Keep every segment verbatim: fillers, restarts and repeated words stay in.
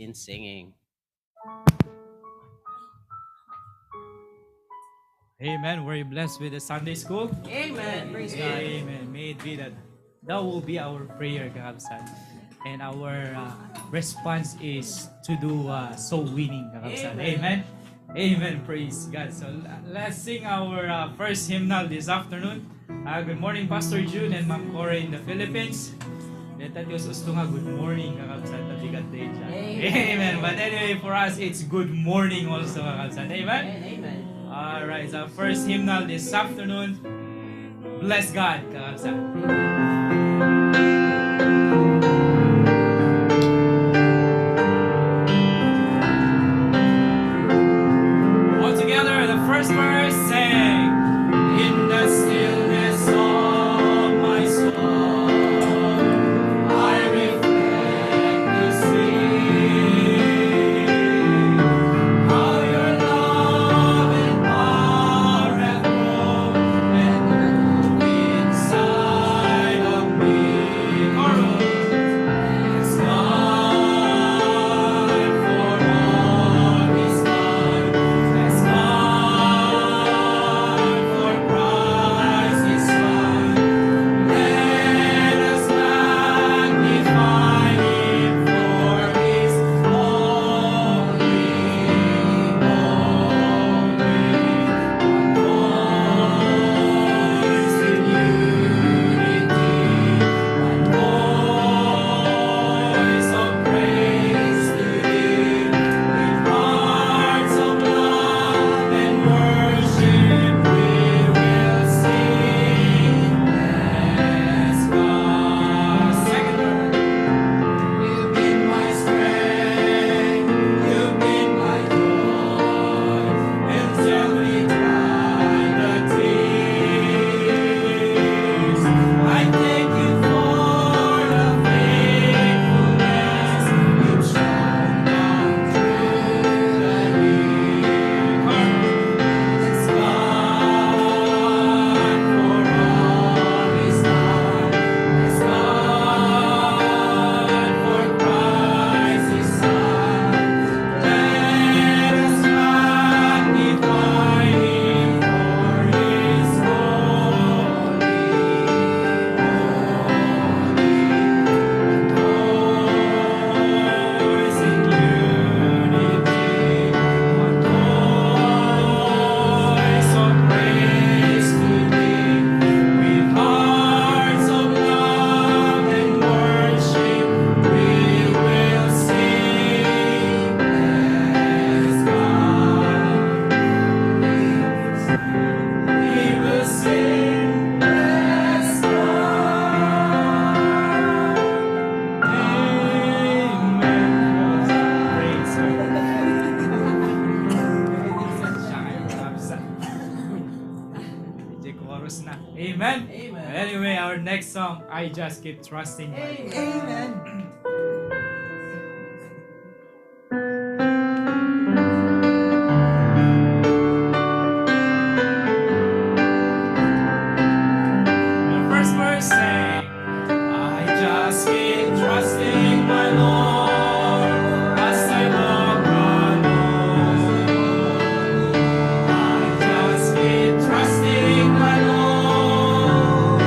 in singing. Amen. Were you blessed with the Sunday school? Amen. Praise God. Amen. May it be that. That will be our prayer, kakabsat. And our, uh, response is to do, uh, soul winning, kakabsat. Amen. Amen. Amen. Praise God. So, la-, let's sing our, uh, first hymnal this afternoon. Uh, good morning, Pastor June and Ma'am Cora in the Philippines. Deta ti us-usto nga good morning, kakabsat, ta bigat dayta. Amen. Amen. But anyway, for us, it's good morning also, kakabsat. Amen? Amen, amen. All right, so first hymnal this afternoon. Bless God, kakabsat. All together, the first verse, sing. In the stillness of my soul, I reflect to see how your love and power have grown and moved inside of me. Chorus. As God for all is done, as God for Christ is done, let us magnify him for his holy, holy. You've been my strength, you've been my joy, and till we dry the tears. I thank you for the faithfulness you've shown down through the years. As God for all is done, as God for Christ his Son, let us magnify him for his holy, holy. Rejoice in unity, one voice of praise to thee. With hearts of love and worship, we will sing, bless God. We will sing, bless God. Amen. Praise God. Medyo chorus na. Amen. Amen. Anyway, our next song, I Just Keep Trusting My Lord. Amen. The first verse say, I just keep trusting my Lord as I walk alone. I just keep trusting my Lord.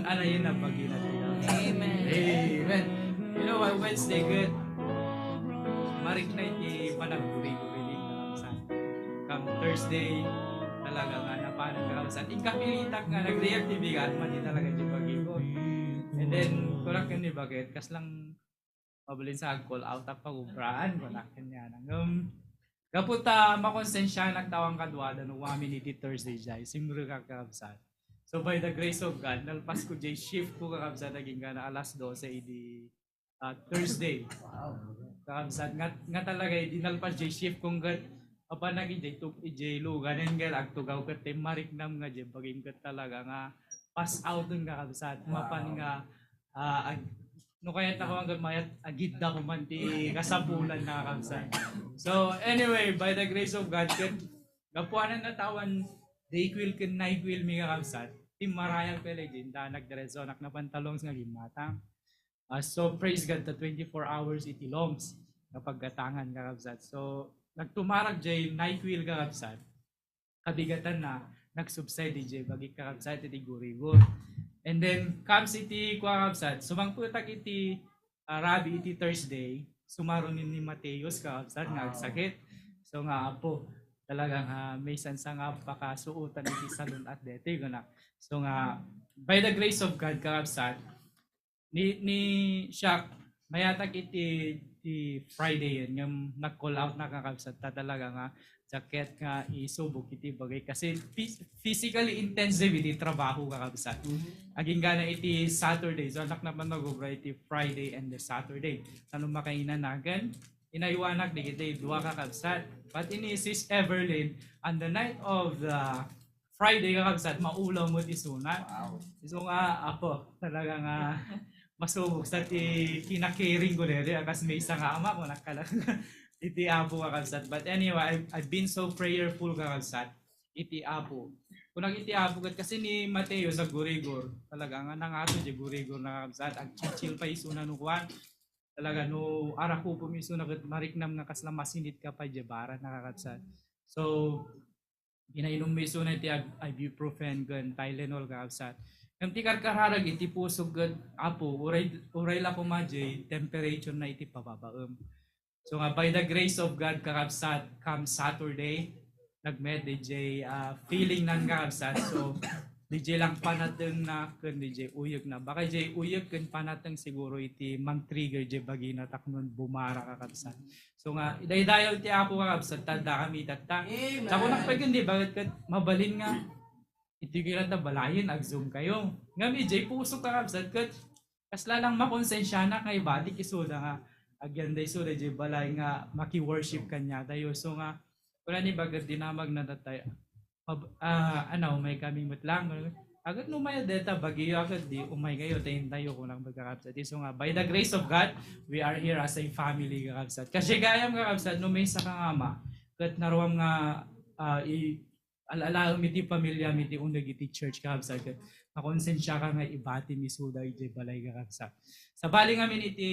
Anayen na pagina ti Lord. Amen. Amen. You know what? Wednesday, good. Marikna iti panaguri-uri ni Kakabsat. Come Thursday, talaga nga napanan, Kakabsat. Inkapilitak nga nagreact ti bigat, madi talaga di pagikot. And then, kunak ni bakit, kas lang mabalin sa ag-call out a pagubraan, kunak kanya. Ngem, gapu ta makonsensianak ta awan kaduada no amin iti Thursday jay, simre ka, Kakabsat. So, by the grace of God, nalpas ko jay shift ko, Kakabsat, agingga na alas dose idi, ah, Thursday. Kakabsat, nga, nga talaga, idi nalpas jay shift ko, nga apan naging jay tuk-, ijay luganen, nga agtugaw ket ti mariknam nga jay baging ket talaga nga pass out dun, Kakabsat. Mapan nga, ah, ag-, no kayat ako hanggang mayat, agidda ko man ti kasapulan na, Kakabsat. So, anyway, by the grace of God, ket gapuanan na tawan, Dayquil ken Nyquil mi, Kakabsat. Ti marayag pele din, da nagdiretso anak na pantalons nga gimmatang. Ah, so, praise God, ta twenty-four hours iti lungs nga paggatangan, Kakabsat. So, nagtumarag jay Nyquil, Kakabsat. Kabigatan na, nagsubside jay bagik, Kakabsat, iti gurigor. And then, comes iti, kua, Kakabsat, sumangpetak iti, ah, Rabi iti Thursday, sumarunin ni Mateus, Kakabsat, nga agsakit. So nga, Apo, talaga nga, may sansa nga pakasuotan iti salun at deti, guna. So nga, by the grace of God, Kakabsat, ni, ni siak, mayatak iti, iti Friday yun, yung nag-call out na, Kakabsat, ta talaga nga jacket nga isubok iti bagay. Kasi phys-, physically intensive iti trabaho, Kakabsat. Agingga na iti Saturday. So, anak naman nag-obra iti Friday and the Saturday. Ano makainanagan? Inaywanak digiti dua, Kakabsat. But ini Sis Everlyn, on the night of the Friday, Kakabsat, maulaw mo ti suna. Wow. So nga, Apo, talaga nga masubok sa ti kinakaring ko dede, akas may isa nga ama ko, nakala-, iti Apo, Kakabsat. But anyway, I've, I've been so prayerful, Kakabsat, iti Apo. Kung iti Apo, kat kasi ni Mateo sa gurigor, talaga nga nangato di gurigor na, Kakabsat, agchichil pa isuna no kuan. Talaga, no, arakupo mi isuna kat mariknam nga kasla masinit ka pa di bara, na, Kakabsat. So, Ginainum mi isuna iti ib-, ibuprofen ken Tylenol, Kakabsat. Ngem ti karkararag iti pusok ket, Apo, uray, uray la koma jay temperature na iti pababaem. So nga, by the grace of God, Kakabsat, come Saturday, nagmet di jay, ah, feeling nan, Kakabsat. So, di jay lang panateng na ken di jay uyek na. Baka jay uyek ken panateng siguro iti mang-trigger jay bagina tapno bumara, Kakabsat. So nga, idaydayaw ti Apo, Kakabsat, ta adda kami tatta. Amen. Sa kunak pay ken di, bakit ket mabalin nga iti kira ta balayen, ag-Zoom kayo. Ngem idiay puso, Kakabsat, ket kasla lang makonsensianak nga ibatik isuda nga agyan da isuda idiay balay nga maki-worship kaniatayo. So nga, wala ni bagat dinamag na tatay. Mab-, ah, ano, umay kami met lang. Agat no umay deta, bagyo agat di, umay kayo, tayo tayo, kunang magkakapsat. So nga, by the grace of God, we are here as a family, kakabsat. Kasi gayam, kakabsat, no may isa ka nga ama, ket naruam nga, ah, i-, al-alaem iti pamilya, iti uneg iti church, kakabsat, ket makonsensya ka nga ibati mi suda iti balay, kakabsat. Sabali ngamin iti,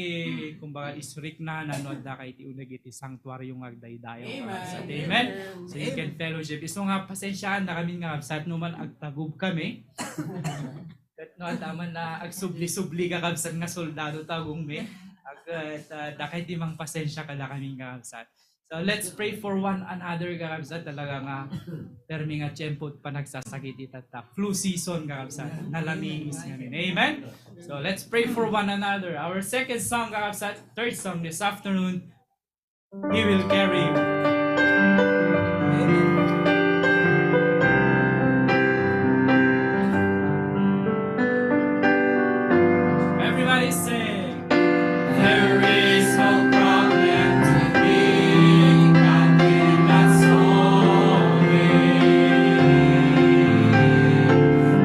kumbaga, isrikna, nano adda ka iti uneg iti sanctuary nga agdaydayaw. Amen. Sa, amen. Amen. So you can fellowship. Isu nga, pasensyaan na kami nga, kabsat, no man agtagub kami. Ket no, adda man na agsubli-subli, kakabsat, nga soldado tagong mi. Ket, ah, dakay ti mangpasensya kada kami nga, kabsat. So, let's pray for one another, kakabsat. Talaga nga, permi nga tiempo, panagsasakit itatta. Flu season, kakabsat. Nalamiis ngamin. Amen? So, let's pray for one another. Our second song, kakabsat, third song this afternoon, He Will Carry You. Everybody sing. There is no problem too big God cannot solve it.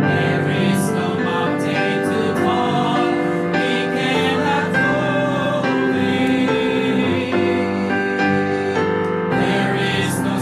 There is no mountain too tall He cannot move it. There is no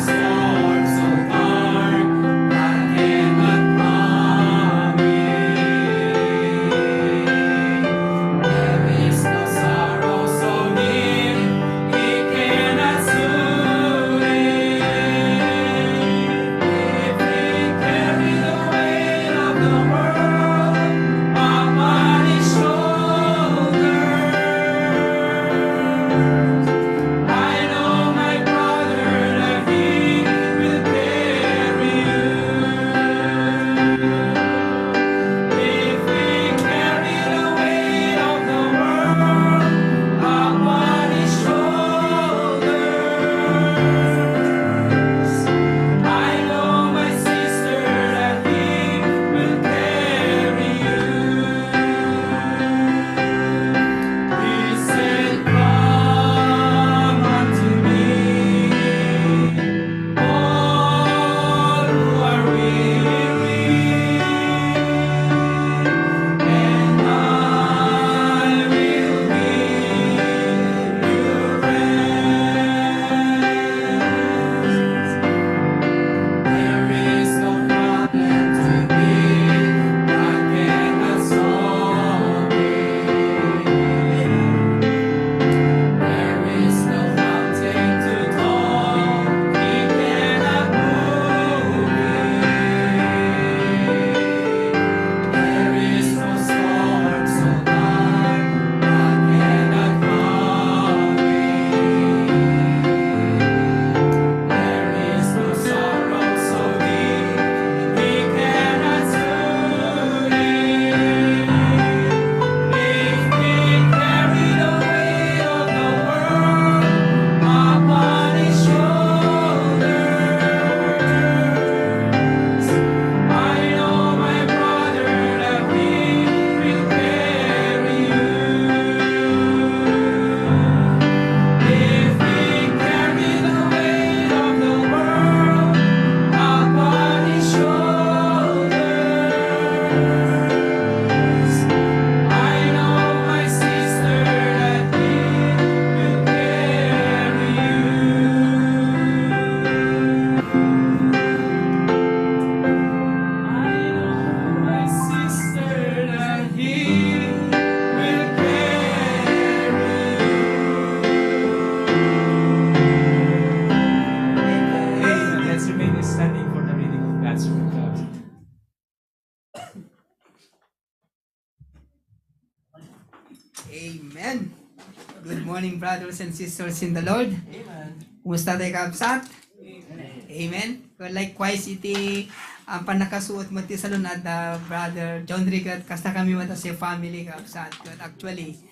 Morning, brothers and sisters in the Lord. Amen. Kumusta tayo, kabsat? Amen. Amen. Well, likewise, iti, ah, pannakasuot mo ti salun-at, ah, Brother John Rigat, kasta kami met as a family, kabsat. But actually,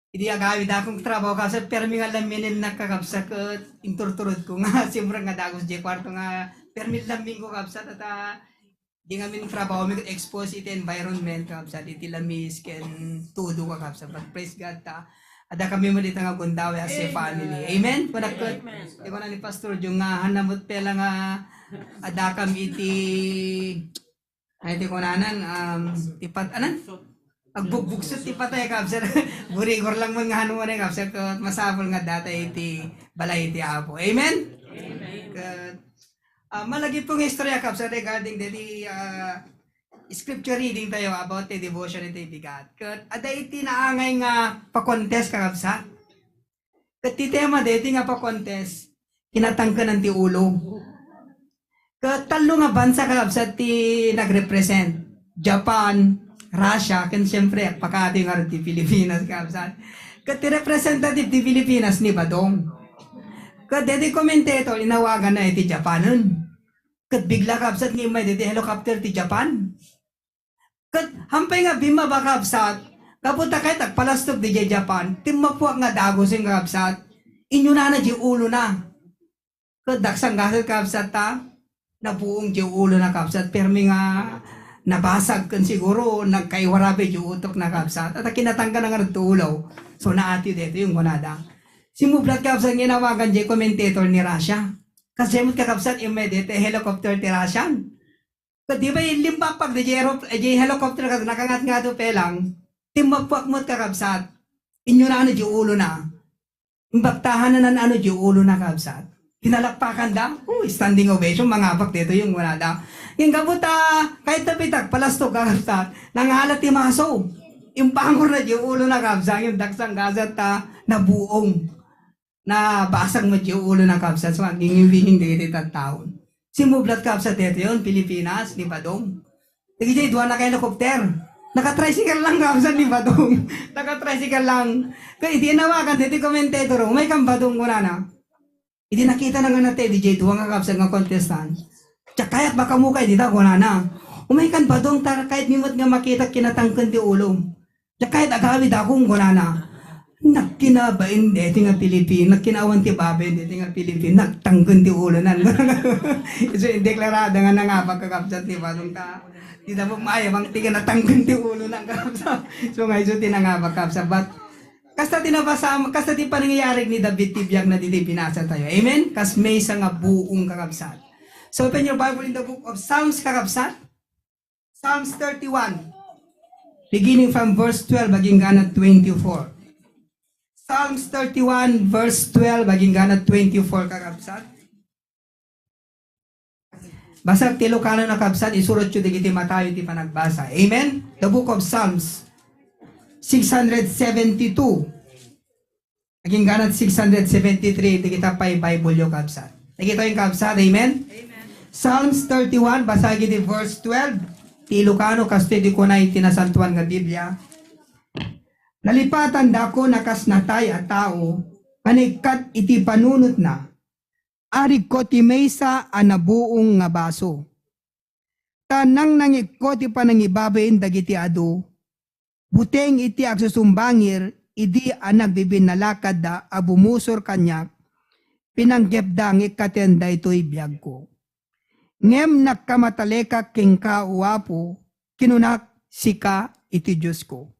iti agawid akong trabaho, kabsat, permi nga laminen nakakabsat, ket inturturod ko nga, siyempre nga dagus di kwarto nga, permi lamin ko, kabsat, at, ah, di ngamin trabaho mi ket expose iti environment, kakabsat, iti lamis ken tudo, kakabsat. But praise God ta adda kami met dita nga gundaway as a family. Amen. Kunak ket, amen. Ti kuna ni Pastor Jung nga, hanamot pela nga adda kami iti, ay, ti kunanan, um, ti pat-, anan? Agbugbugsot ti patay, kabsat. Gurigor lang man nga hano man, kabsat, ket masapul nga data iti balay iti Apo. Amen? Amen. Ket, ah, malagip nga istorya, kabsat, regarding deti, ah, scripture reading tayo about the devotion iti bigat. Ket adda iti naangay nga pa-contest, kakabsat. Ket ti tema deti nga pa-contest, kinatangkenan ti ulo. Ket tallo nga bansa, kakabsat, ti nagrepresent. Japan, Russia, ken siyempre, agpakati nga ti Pilipinas, kakabsat. Ket ti representative ti Pilipinas ni Badong. Ket deti commentator, inawaganna iti Japanen. Ket bigla, kabsat, nga immay deti helicopter ti Japan. Ket hampay nga bimmaba, kabsat, gapu ta kayat agpalastok didiay Japan, timmapuak nga dagusen, kabsat, inyunana diay ulona. Ket daksang gasat, kabsat, ta nabuong diay ulona, kabsat, permi nga nabasag ken siguro nagkaiwarabay diay utokna, kabsat. At kinatangkenan nga ti ulo. So, naatid daytoy nga kunada. Simmublat, kabsat, nga inawagan diay commentator ni Russia. Kasdiay met, kakabsat, immay deti helicopter ti Russian. Ket di ba, limbakpak diay aerop-, diay helicopter ket nakangatngato pelang, timmapuak met, kakabsat. Inyunana diay ulona. Imbaktahanna nan-ano diay ulona, kakabsat. Pinalakpakanda. Oh, standing ovation, mangabak daytoy nga kunada. Ngem gapu ta, kayat ta pay ta agpalastok, kakabsat. Nangala ti maso. Impangorna diay ulona, kakabsat. Ngem daksang gasat ta nabuong. Nabasag met diay ulona, kabsat, so agingingwinging dagiti tattaon. Simmublat, kabsat, daytoy, Pilipinas, ni Badong. Dagiti dua naka-helicopter. Naka-tricycle lang, kabsat, ni Badong. Naka-tricycle lang. Ket idi inawagan daytoy commentator, "Umaykan, Badong," kunana. Idi nakitana nga natay diay dua nga kabsat nga contestant, "Diak kayat, baka mukay dita," kunana. "Umaykan, Badong, ta kayatmi met nga makitak kinatangken ti ulom." "Diak kayat agawid akong," kunana. Nagkinabain deti nga Pilipin, nagkinaawan ti babain deti nga Pilipin, nagtangken ti ulonan. So, indeklarada nga nangabak, kakabsat, ni Badong ta. Di ta mo maayabang ti kinatangken ti ulonan, kakabsat. So, nga isu ti nangabak, kakabsat. But, kasta ti nabasa, kasta ti panangyayari ni David ti biagna ditoy binasa tayo. Amen? Kas maysa nga buong, kakabsat. So, open your Bible in the book of Psalms, kakabsat. Psalms thirty-one, beginning from verse twelve, agingga twenty-four. Psalms thirty-one, verse twelve, agingga twenty-four, kakabsat. Basaek ti Ilocano, kakabsat, isuratyo dagiti matayo ti panagbasa. Amen? The book of Psalms, six hundred seventy-two. Agingga six hundred seventy-three, dagita pay Bible yo, kabsat. Dagita yung kabsat, amen? Amen. Psalms thirty-one, basa iti verse twelve. Ti Ilocano, kastoy ti kuna iti Nasantoan nga Biblia. Nalipatandakon a kas natay a tao, nga naikkat iti panunotna. Arigko ti maysa a nabuong nga baso. Ta nangnangikko ti panangibabain dagiti adu, buteng iti agsusumbangir idi a nagbibinnalakadda a bumusor kaniak, pinanggepda nga ikkaten daytoy biagko. Ngem nagkamatalekak kenka, O Apo, kinunak, "Sika iti Diosko."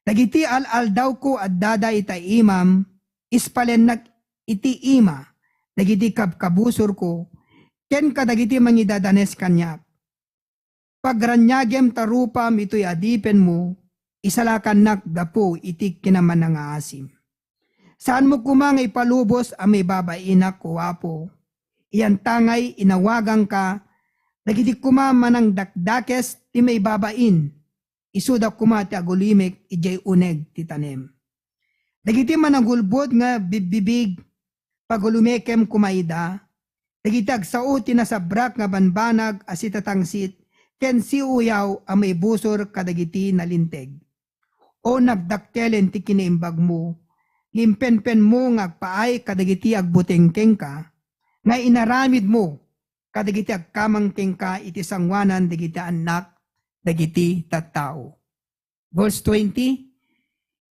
Dagiti al-aldawko addada ita imam, ispalennak iti ima dagiti kabkabusorko ken kadagiti mangidadanes kaniak. Pagraniagem ta rupam itoy adipenmo, isalakannak gapu iti kinamannangaasim. Saanmo koma nga ipalubos a maibabainak, O Apo. Iyantangay inawaganka, dagiti koma manangdakdakes ti maibabain, isuda koma ti agulimek idiay uneg ti tanem. Dagiti managulbod nga bibbibig, pagulimekem koma ida. Dagiti agsao ti nasabrak nga banbanag a sitatangsit ken siuyaw a maibusor kadagiti nalinteg. O nagdakkelen ti kinaimbagmo, nga impenpenmo nga agpaay kadagiti agbuteng kenka, nga inaramidmo kadagiti agkamang kenka iti sanguanan dagiti annak dagiti tattao. Verse twenty,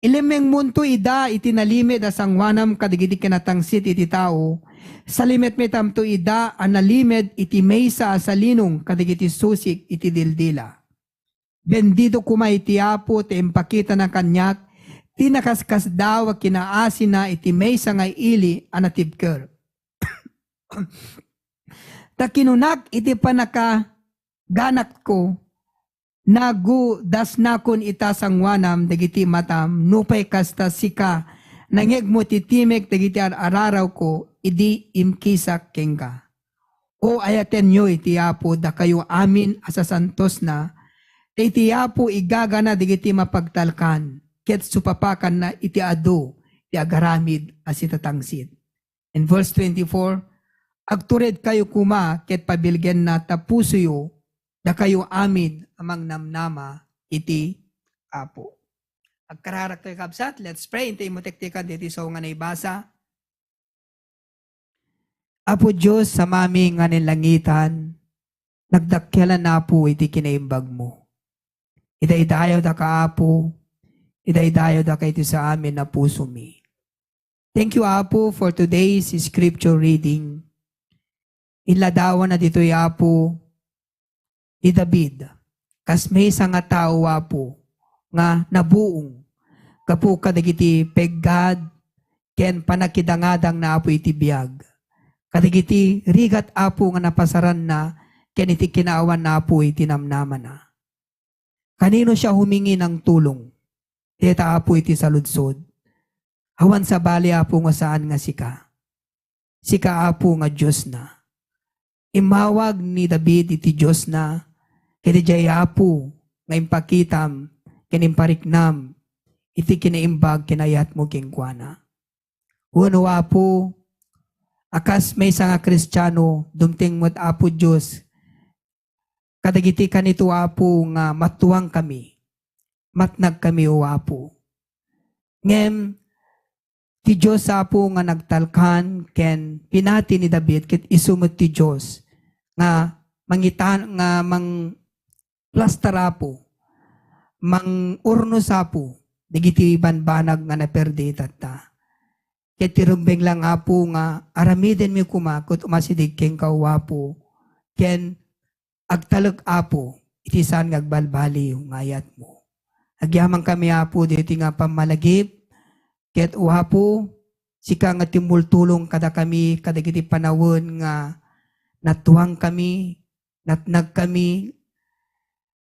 "Ilemmengmonto ida iti nalimed a sanguanam kadagiti kinatangsit iti tao, salimetmetamto ida a nalimed iti maysa a salinong kadagiti susik iti dildila." Bendido koma iti Apo ta impakitana kaniak ti nakaskasdaaw a kinaasina iti maysa nga ili a natibker. Ta kinunak iti pannakaganakko, "Nagudasnakon ita sanguanam dagiti matam, nupay kasta sika, nangngegmo ti timek dagiti ar-ararawko idi imkisak kenka." O, ayatenyo iti Apo, dakayo amin a sasantosna, ta iti Apo igagana dagiti mapagtalkan, ket supapakanna iti adu ti agaramid a sitatangsit. In verse twenty-four, "Agturedkayo koma ket pabilgenna ta pusoyo, dakayo amin a mangnamnama iti Apo." Agkararagtoy, kabsat. Let's pray. Intay mo tektekan ditoy sao nga naibasa. Apo Dios, Amami nga nen langitan, nagdakkelan, Apo, iti kinaimbagmo. Idaydayawdaka, Apo, idaydayawdaka iti saamin a pusomi. Thank you, Apo, for today's scripture reading. Inladawanna ditoy, Apo, ni David, kas maysa nga tao, Apo, nga nabuong gapu kadagiti peggad ken pannakidangadangna, Apo, iti biag. Kadagiti rigat, Apo, nga napasaranna ken iti kinaawanna, Apo, iti namnamana. Kanino siya humingi ng tulong? Deta, Apo, iti saludsod. Awan sabali, Apo, nga saan nga sika. Sika, Apo, nga Diosna. Immawag ni David iti Diosna, ket idiay, Apo, nga impakitam ken impariknam iti kinaimbag ken ayatmo kenkuana. Wenno, Apo, a kas maysa nga Kristiano, dumteng met, Apo Dios, kadagiti kanito, Apo, nga matuangkami, matnagkami, O Apo. Ngem ti Dios, Apo, nga nagtalkan ken pinati ni David, ket isu met ti Dios nga mangitan-, nga mangplastar, Apo, mangurnos, Apo, dagiti banbanag nga naperdi itatta. Ket ti rumbeng lang, Apo, nga aramidenmi koma ket umasideg kenka, O Apo, ken agtalek, Apo, iti saan nga agbalbaliw nga ayatmo. Agyamankami, Apo, daytoy nga pammalagip, ket, O Apo, sika nga timmultulong kadakami kadagiti panawen nga natuangkami, natnagkami.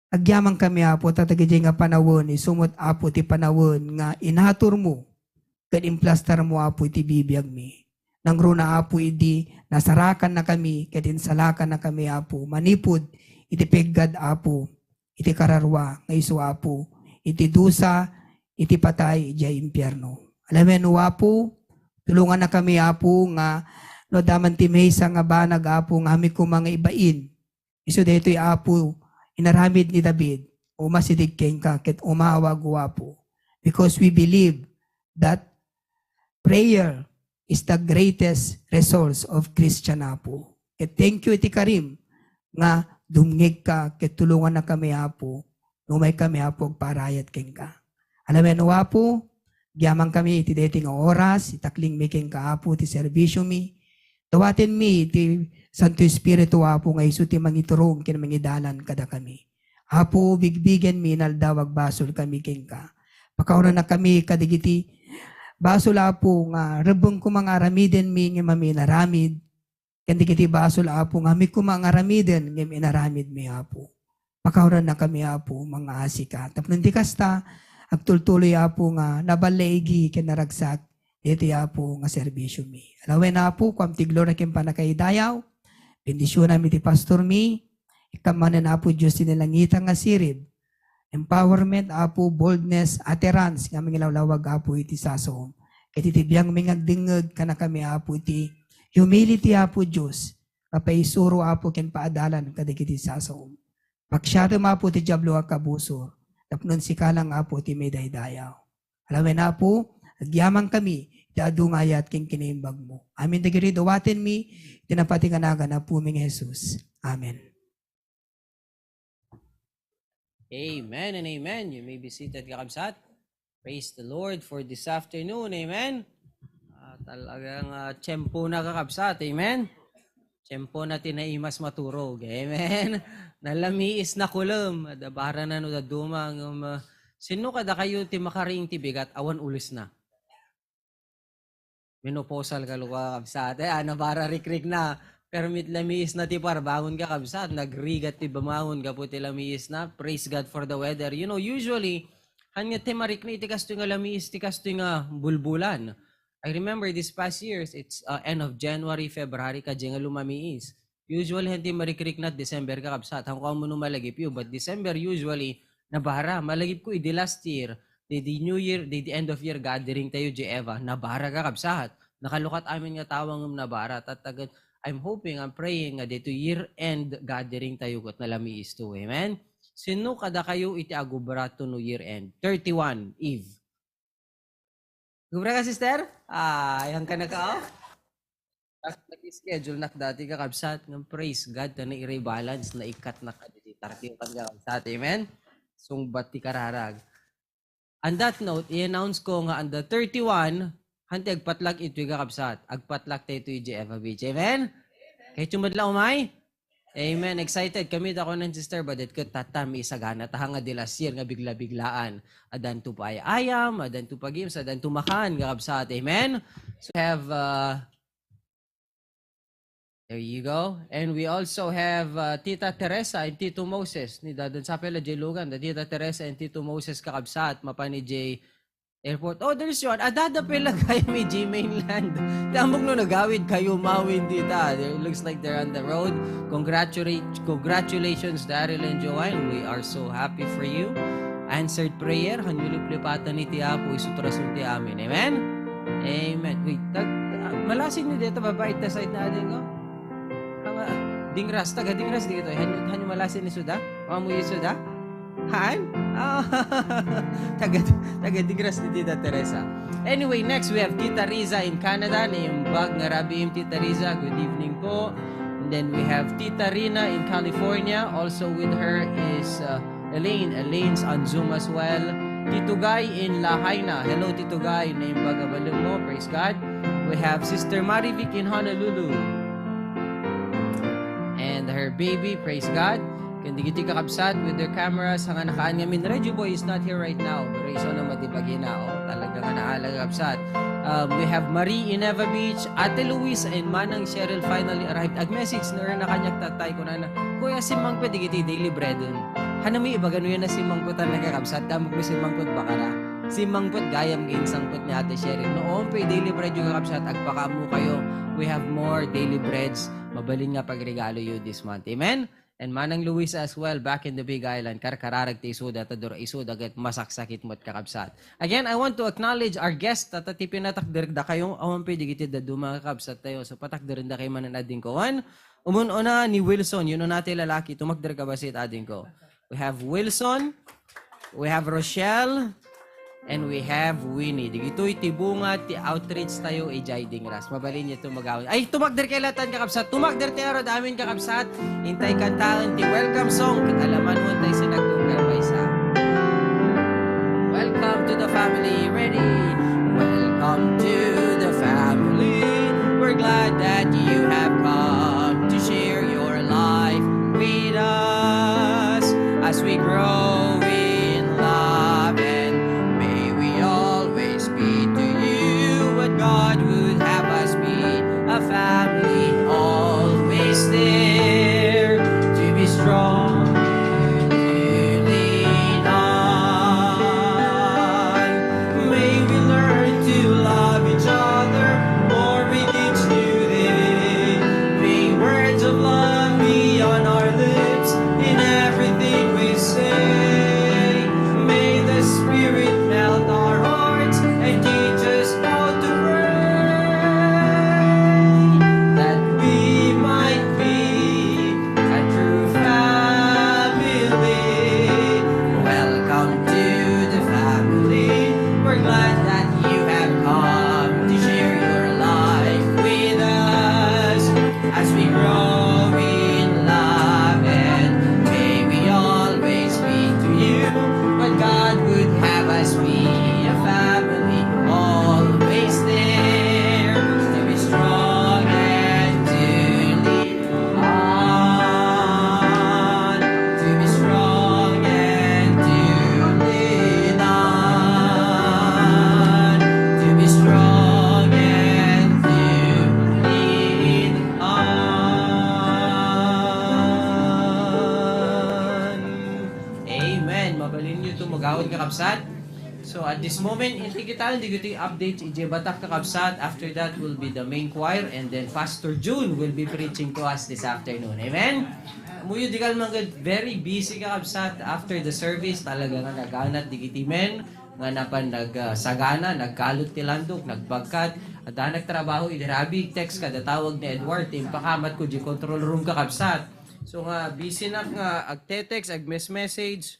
Agyamankami, Apo, ta dagiti nga panawen, isu met, Apo, ti panawen nga inaturmo ken implastarmo, Apo, iti bibiagmi. Nangruna, Apo, idi nasarakannakami ket insalakannakami, Apo, manipud iti peggad, Apo, iti kararua nga isu, Apo, iti dusa, iti patay idiay impierno. Alawen, O Apo, tulongannakami, Apo, nga no adda man ti maysa nga banag, Apo, nga amin koma nga ibain, isu daytoy, Apo, inaramid ni David, umasideg kenka ket umawag, O Apo, because we believe that prayer is the greatest resource of Christian, Apo. Ket thank you iti karim nga dumngegka ket tulongannakami, Apo, no umaykami, Apo, agparayat kenka. Alawen, O Apo, agyamankami iti daytoy nga oras, itaklingmi kenka, Apo, ti serbisiomi. Dawatenmi ti Santo Espiritu, Apo, nga isu ti mangiturong ken mangidalan kadakami. Apo, bigbigenmi inaldaw, agbasolkami kenka. Pakaurannakami kadagiti basol, Apo, nga rebbeng koma nga aramidenmi ngem amin inaramid. Ken dagiti basol, Apo, nga amin koma nga aramiden ngem inaramidmi, Apo. Pakaurannakami, Apo, mangngaasika. Tapno iti kasta, agtultuloy, Apo, nga naballaigi ken naragsak daytoy, Apo, nga serbisiomi. Alawen, Apo, kuam ti gloria ken pannakaidayaw. Bendisionam iti pastormi. Ikkan manen, Apo Dios, ti nalangitang nga sirib. Empowerment, Apo, boldness, utterance nga mangilawlawag, Apo, iti sasaom. Ket iti biangmi nga agdengngeg, kannakami, Apo, iti humility, Apo Dios, nga paisuro, Apo, ken paadalan kadagiti sasaom. Paksiatem, Apo, ti Diablo a kabusor, tapno sika lang, Apo, ti maidaydayaw. Alawen, Apo, Agyamankami iti adu nga ayat ken kinaimbagmo. Amin dagiti dawatenmi, iti napati nga nagan ni Apomi nga Jesus. Amen. Amen and amen. You may be seated, kakabsat. Praise the Lord for this afternoon. Amen. Ah, talagang, ah, tiyempo na, kakabsat. Amen. Tiyempo na ti naimas maturog. Amen. Nalamiis na kulem. Adda bara na no dadduma ngem, ah, sino kadakayo ti makariing ti bigat? Awan ules na. Menopausal ka, kakabsat. Eh, ah, nabara rikrikna. Pero met lamiis na ti parbangon, kakabsat. Nagrigat ti bangon gapu ti lamiis na. Praise God for the weather. You know, usually, han nga ti marikna iti kastoy nga lamiis, ti kastoy nga bulbulan. I remember this past years, it's, uh, end of January, February, kadi nga lumamiis. Usually, han ti marikrikna December, kakabsat. Hanko ammo no malagipyo, but December, usually, nabara. Malagipko idi last year, di, di New Year, di, di end of year gathering tayo, J Eva, nabara, kakabsat. Nakalukat amin nga tawa ngem nabara. Tatagad, I'm hoping, I'm praying nga dito year-end gathering tayo ket nalamiis to. Amen? Sino kadakayo iti agubra to no year-end? Thirty-one, Eve. Gubra ka, sister? Ah, ayan ka na ka, oh. Tapos nag-schedule nak dati, kakabsat, nga praise God, na i-rebalance, na ikat na kaditi thirty-one, kakabsat. Amen? Sungbat ti kararag. On that note, i-announce ko nga on the thirty-one, han ti agpatlag itoy, kakabsat. Agpatlag tayo itoy, J F A Beach. Amen? Kayo met la umay? Amen. Excited kami, da kunen Sister Badet, ket tatta, misagana ta nga di last year nga bigla-biglaan. Adanto pay ayam, adanto pa games, adanto makan, kakabsat. Amen? So, we have, uh, there you go. And we also have, uh, Tita Teresa and Tito Moses. Ni Dadan Sapela J Logan, the Tita Teresa and Tito Moses, kakabsat, mapan idiay airport. Oh, there's one. Adada pay la gayam idiay mainland. Ti ammok no nagawid kayo, mawin dita. It looks like they're on the road. Congratulate, congratulations, Daryl and Joanne. We are so happy for you. Answered prayer, hanyo liplipatan iti Apo, isu ti rason ti amin. Amen? Amen. Wait, tag, ah, malasin ni deta babae ta side na ading ko? Kama, Dingras, taga Dingras di ito. Hanyo, hanyo malasin ni Suda? Mamuyi Suda? Haan? Ah, taga, taga Dingras ni Tita Teresa. Anyway, next we have Tita Riza in Canada. Naimbag nga rabiim, Tita Riza. Good evening po. And then we have Tita Rina in California. Also with her is, uh, Elaine. Elaine's on Zoom as well. Tito Guy in Lahaina. Hello, Tito Guy. Naimbag a balemo. Praise God. We have Sister Marivic in Honolulu. And her baby, praise God. Ken dagiti kakabsat with their cameras, nga nakaan ngamin, Radio Boy is not here right now. Pero isu na madi bagina, oh, talaga nga naalag, kakabsat. Um, we have Marie in Neva Beach, Ate Luis and Manang Cheryl finally arrived. Ag-message na rin na kaniak tatay, kunana, "Kuya, simmangpet dagiti daily bread." Hanami ibaga no yan na simmangpet, talaga, kakabsat. Damok no simmangpet, bakara. Simmangpet gayam nga insangpet ni Ate Cheryl. No, oon pay daily bread yo, kakabsat, agpakaammo kayo. We have more daily breads. Mabalin nga pagregalo yo this month. Amen? And Manang Luisa as well, back in the Big Island. Karkararag ti isuda, ta dura isuda, ket masaksakit met, kakabsat. Again, I want to acknowledge our guest. Tata ti pinatakder da kayo, awan pay dagiti dadduma nga kakabsat tayo. So, patakderen da kayo manen ading ko. One, umun-una ni Wilson, yun na ti lalaki, tumakder ka ba si ading ko? We have Wilson, we have Rochelle, and we have Winnie. Dagitoy ti bunga ti outreach tayo idiay Dingras. Mabalin niyo tumagaw. Ay, tumakder kayo lahat, kakabsat. Tumakder tayo, amin, kakabsat. Intay kantaen ti welcome song. Ket alaman mo, intay sinagdong karbaysa. Welcome to the family. Ready? Welcome to the family. We're glad that you have come to share your life with us as we grow in love, and may we always be to you what God would have us be, a family always there to be strong and to lean on. May we learn to love each other more with each new day. Balin niyo to magawid, kakabsat. So at this moment, iti kita, dagiti updates idiay Batak, kakabsat. After that will be the main choir, and then Pastor June will be preaching to us this afternoon. Amen? Ammoyo, di kalman ket very busy, kakabsat. After the service, talaga nga naganat dagiti men nga napan nagsagana, nagkalut ti landok, nagbagkat, adda nagtrabaho idi rabii, text kada tawag ni Edward, ti impakamatko idiay control room, kakabsat. So nga, busy nak nga agte-text, agmes-message.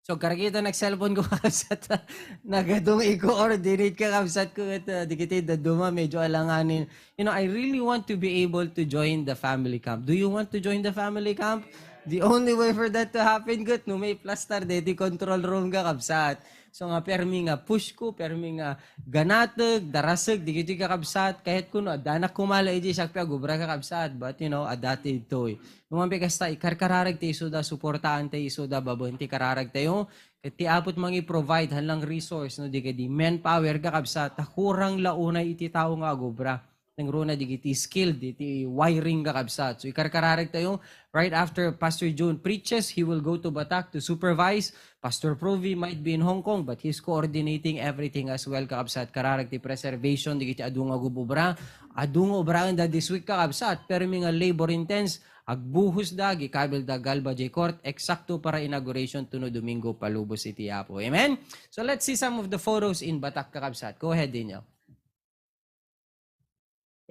So, kargita nag-cellphone ko, kakabsat. Nagadung i-coordinate, kakabsat ko, ket, uh, dagiti dadduma, medyo alanganin. You know, I really want to be able to join the family camp. Do you want to join the family camp? The only way for that to happen, ket no maiplastar deti control room, kakabsat. So nga, permi nga push ko, permi nga ganateg, daraseg, dagiti, kakabsat, kayatko no addanak kumala idi siak pay agubra, kakabsat. But, you know, adda ti daytoy. No man pay kasta, ikarkararag ti isuda, suportaan ti isuda babaen ti kararag tayo. Ket ti Apo ti mangi-provide, haan lang resource, no, di kadi manpower, kakabsat, ta kurang la unay iti tao nga agubra. Nangruna dagiti skilled iti wiring, kakabsat. So, ikarkararag tayo, right after Pastor June preaches, he will go to Batak to supervise. Pastor Provi might be in Hong Kong, but he's coordinating everything as well, kakabsat. Kararag ti preservation dagiti adu nga agubra. Adu nga ubraenda this week, kakabsat. Permi nga labor intense, agbuhosda, agikabilda galba diay court, eksakto para inauguration tuno Domingo, palubos iti Apo. Amen? So let's see some of the photos in Batak, kakabsat. Go ahead, Daniel.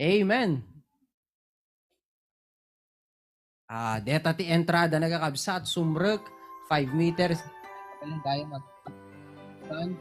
Amen. Ah, deta ti entrada, kakabsat, sumrek, five meters. Galing tayo mag-, tayo,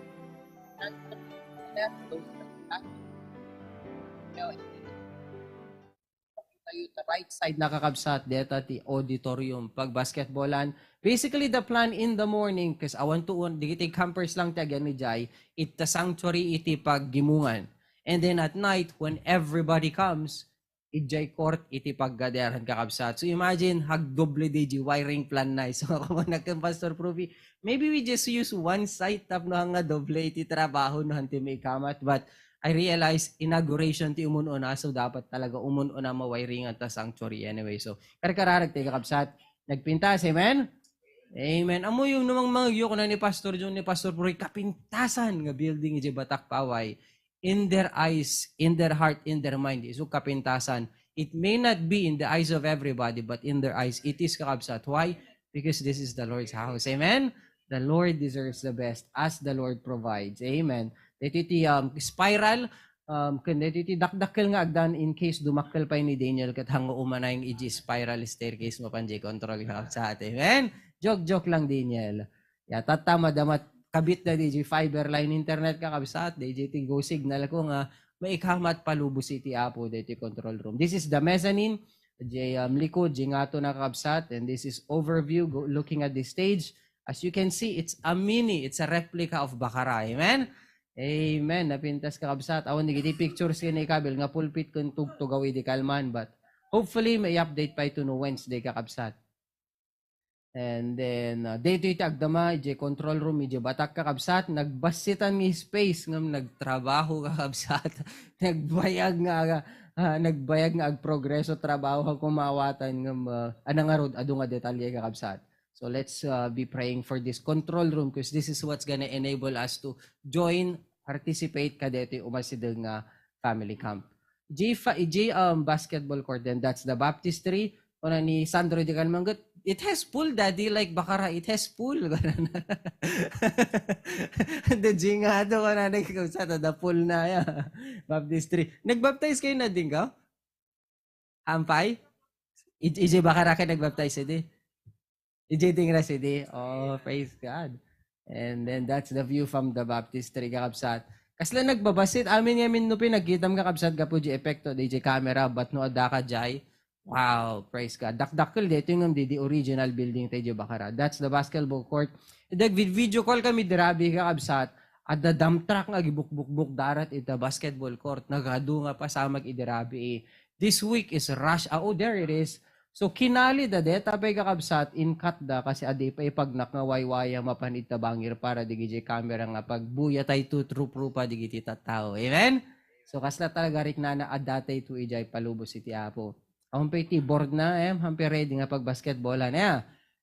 the right side, kakabsat, deta ti auditorium, pagbasketballan. Basically, the plan in the morning, 'cause awan to, dagiti campers lang ti agyan idiay, ita sanctuary iti paggimongan. And then at night, when everybody comes, idiay court iti paggaderan, kakabsat. So imagine, agdoble diay wiring plan na. So, ako man ken Pastor Profi, maybe we just use one site tapno nga doble iti trabaho no han ti maikamat. But I realize inauguration ti umun-una, so dapat talaga umun-una mawiringan ta sanctuary anyway. So, karkararag ti, kakabsat. Nagpintas, amen? Amen. Ammoyo, no mangmangegyo, kuna ni Pastor John, ni Pastor Profi, kapintasan nga building idiay Batak, Paway. In their eyes, in their heart, in their mind, isu kapintasan. It may not be in the eyes of everybody, but in their eyes, it is, kakabsat. Why? Because this is the Lord's house. Amen? The Lord deserves the best as the Lord provides. Amen. Daytoy ti, um, spiral, um, ken daytoy ti dakdakkel nga agdan in case dumakkel pay ni Daniel ket hango umanay idiay spiral staircase mapan diay control, kakabsat. Amen? Joke, joke lang, Daniel. Ya, tatta, madama, kabit na diay fiber line internet, kakabsat, diay ti go signal ko nga maikamat palubos iti Apo, diay ti control room. This is the mezzanine, diay, um, likod, diay ngato na, kakabsat, and this is overview, go, looking at the stage. As you can see, it's a mini, it's a replica of Bacara. Amen? Amen. Napintas, kakabsat. Awan dagiti pictures ken ikabil nga pulpit ken tugtugaw idi kalman, but hopefully, may update pay to no Wednesday, kakabsat. And then, uh, daytoy ti agdama idiay control room idiay Batak, kakabsat, nagbassitan nga space ngem nagtrabaho, kakabsat. Nagbayag nga, ah, nagbayag nga agprogreso trabaho a kumawatan ngem, ah, a nangarud, adu nga detalye, kakabsat. So let's, uh, be praying for this control room 'cause this is what's gonna enable us to join, participate kadaytoy umasideg nga family camp. J fa-, J, um, basketball court, then that's the baptistry. Kuna ni Sandro di Calmangot, "It has pool, Daddy, like Bacara, it has pool." The J nga ato, kuna na, kakabsat, the pool na ya. Baptistry. Nagbaptize kayo na din ka? Hampay? I-, idiay Bacara ka nagbaptize, di? Idiay Tingras idi. Oh, praise God. And then that's the view from the baptistry, kakabsat. Kasla nagbabassit, amin ngamin no pinagkitam, kakabsat, gapu di epekto di, di camera, but no adda ka jay, wow, praise God. Dakdakkel daytoy ngem di, di original building tayo di Bacara. That's the basketball court. Nag-video call kami di rabii, kakabsat. Adda dump truck nga agibukbukbuk darat ita basketball court. Nagadu nga pasamak idi rabii. This week is rush hour. Oh, there it is. So, kinali da deta pay, kakabsat, in-cut da kasi adi pay pagnak nga waywaya mapan ita bangir para di gidiay camera nga pagbuya tay to true proof a digiti tattao. Amen? So, kasla talaga riknana a datay to idiay palubos iti Apo. Awan pay ti board na, eh, hampay ready nga pagbasketballan. Eh,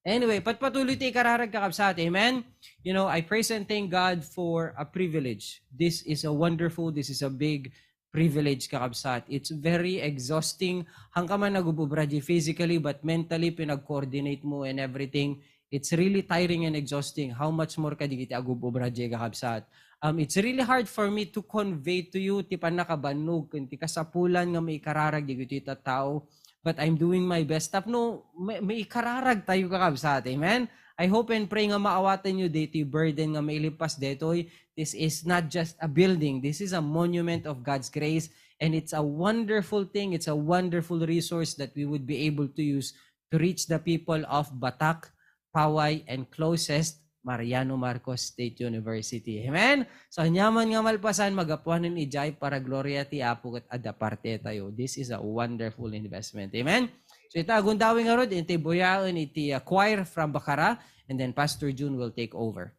Anyway, patpatuloy ti ikararag, kakabsat. Amen? You know, I praise and thank God for a privilege. This is a wonderful, this is a big privilege, kakabsat. It's very exhausting. Hangka man nagububra di physically, but mentally, pinag-coordinate mo and everything. It's really tiring and exhausting. How much more kadagiti agububra di, kakabsat? Um, it's really hard for me to convey to you ti pannakabannog ken ti kasapulan nga maikararag dagiti tattao. But I'm doing my best. Tapno ma-, maikararag tayo, kakabsat. Amen? I hope and pray nga maawatan nyo ditoy burden nga mailipas detoy. This is not just a building. This is a monument of God's grace. And it's a wonderful thing. It's a wonderful resource that we would be able to use to reach the people of Batac, Paway, and closest, Mariano Marcos State University. Amen? So, aniaman nga malpasan, magapuanan idiay para gloria ti Apo ket adda parte tayo. This is a wonderful investment. Amen? So, ita, agundawin ngarud, inti buyaen iti, uh, choir from Bacara, and then Pastor Jun will take over.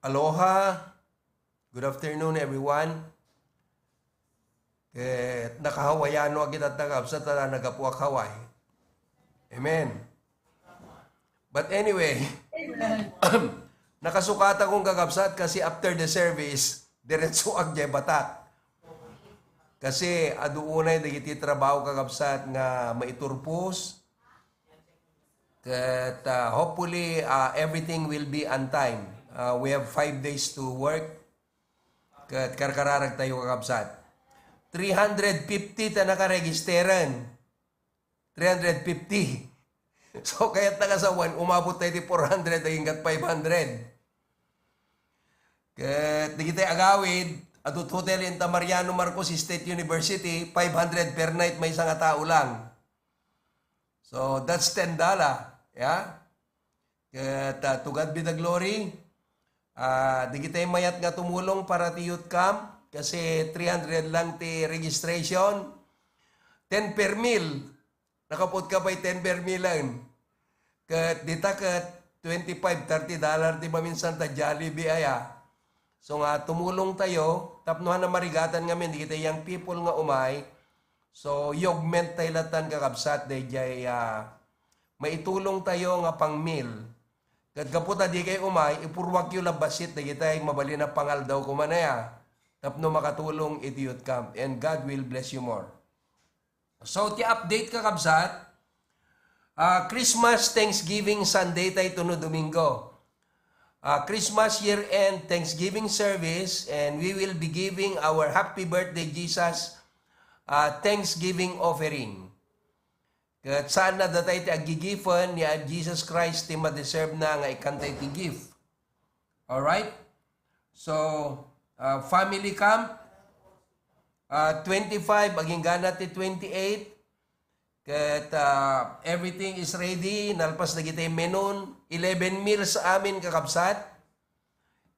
Aloha. Good afternoon, everyone. Ket naka-Hawaiano ak itatta, kabsat, ta naggapuak Hawaii. Amen. But anyway, nakasukatakon, kakabsat, kasi after the service, diretsoak jay Batak. Kasi adu unay dagiti trabaho, kakabsat, nga maiturpos. Ket, ah, hopefully, ah, everything will be on time. Ah, we have five days to work. Ket karkararag tayo, kakabsat. Three hundred fifty ta nakaregisteren. Three hundred fifty. So, kayat nakasawan, umabot tayo ti four hundred, aginggat five hundred. Ket dagiti agawid, adu ti hotel Inter Mariano Marcos State University, five hundred per night, maysa nga tao lang. So, that's ten dollar. Yeah? Ket, ah, to God be the glory. Ah, dagiti mayat nga tumulong para ti youth camp, kasi three hundred lang ti registration. Ten per meal. Nakapuot ka pay ten per meal lang. Ket dita ket twenty-five, thirty dollar ti maminsan ta Jollibee aya. So nga tumulong tayo, tapno han a marigatan ngamin dagiti young people nga umay. So, yogment tayo latan, kakabsat, dayjay, ah, maitulong tayo nga pang-meal. Ket gapu ta dikay umay, ipurruakyo la bassit dagitay mabalin a pangaldaw koma aya, tapno makatulong iti youth camp. And God will bless you more. So, ti update, kakabsat, ah, Christmas, Thanksgiving Sunday tayo no Domingo. Ah, Christmas year-end Thanksgiving service, and we will be giving our Happy Birthday Jesus, ah, Thanksgiving offering. Ket saan na datay ti aggigifen, ni a Jesus Christ ti madeserve na nga ikkanta iti gift. Alright? So, ah, family camp, ah, twenty-five, agingga na ti twenty-eight. Ket, ah, everything is ready. Nalpas dagiti menun. Eleven meals amin, kakabsat.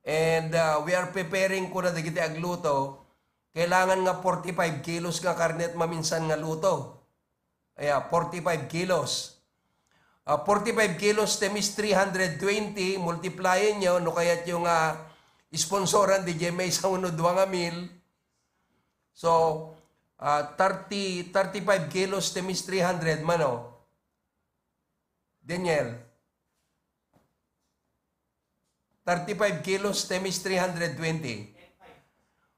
And, ah, we are preparing kuna dagiti agluto. Kailangan nga forty-five kilos nga karne ti maminsan nga luto. Aya, forty-five kilos. Ah, forty-five kilos times three hundred twenty, multiplyan nyo, no kayat nyo nga sponsoran dayjay maysa wenno dua nga meal. So, ah, thirty, thirty-five kilos times three hundred, mano? Daniel. Thirty-five kilos times three hundred twenty.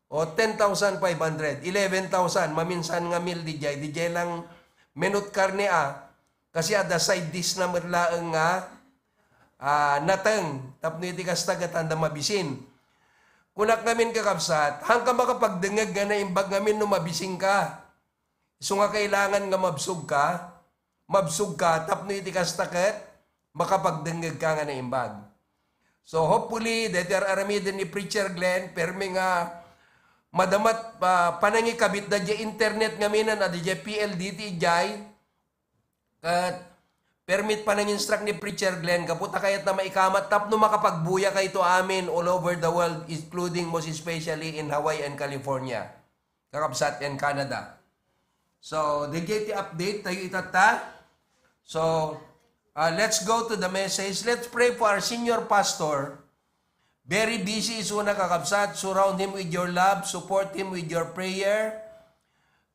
O, ten thousand five hundred. Eleven thousand. Maminsan nga meal dayjay. Dayjay lang menut karne, ah. Kasi adda side dish na met laeng nga, ah, nateng. Tapno iti kasta, ket haanda mabisin. Kunak ngamin, kakabsat, haanka makapagdengngeg nga naimbag ngamin no mabisinka. Isu nga kailangan nga mabsogka, mabsogka tapno iti kasta ket makapagdengngegka nga naimbag. So, hopefully, daytoy ar-aramiden ni Preacher Glenn, permi nga madama ti, ah, panangikabitda diay internet ngamin, adda diay P L D T diay. Ket permi ti pananginstruct ni Preacher Glenn, gapu ta kayatna maikamat tapno makapagbuyakayto amin all over the world, including most especially in Hawaii and California, kakabsat, and Canada. So, dayjay ti update tayo itatta. So, uh, let's go to the message. Let's pray for our senior pastor. Very busy isuna, kakabsat. Surround him with your love. Support him with your prayer.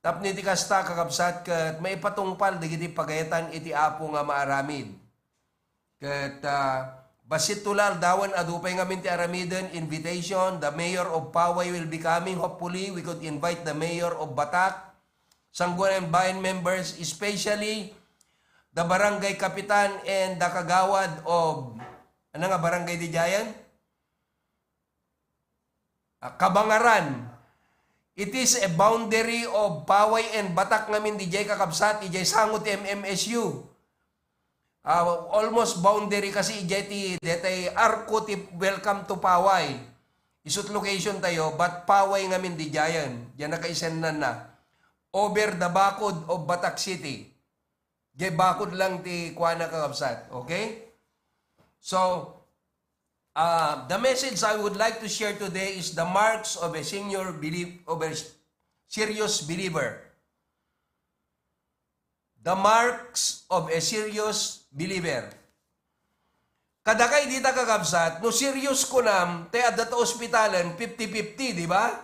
Tapno iti kasta, kakabsat, ket maipatungpal dagiti pagayatan iti Apo nga maaramid. Ket, ah, bassit to la aldawen, adu pay ngamin ti aramiden, invitation. The mayor of Poway will be coming. Hopefully, we could invite the mayor of Batak, Sangguniang Bayan members, especially the barangay kapitan and the kagawad of, ano nga barangay daydiayen? Ah, Kabangaran. It is a boundary of Paway and Batak ngamin diay, kakabsat, idiay sango ti M M S U. Ah, almost boundary kasi idiay ti, detay arko ti Welcome to Paway. Isut location tayo, but Paway ngamin diayen, diay nakaisennanna. Over the bakod of Batak City. Diay bakod lang ti kuana, kakabsat. Okay? So, uh, the message I would like to share today is the marks of a senior belief, of a serious believer. The marks of a serious believer. Kadakay dita, kakabsat, no serious kunam, ti adda ta ospitalen, fifty fifty, di ba?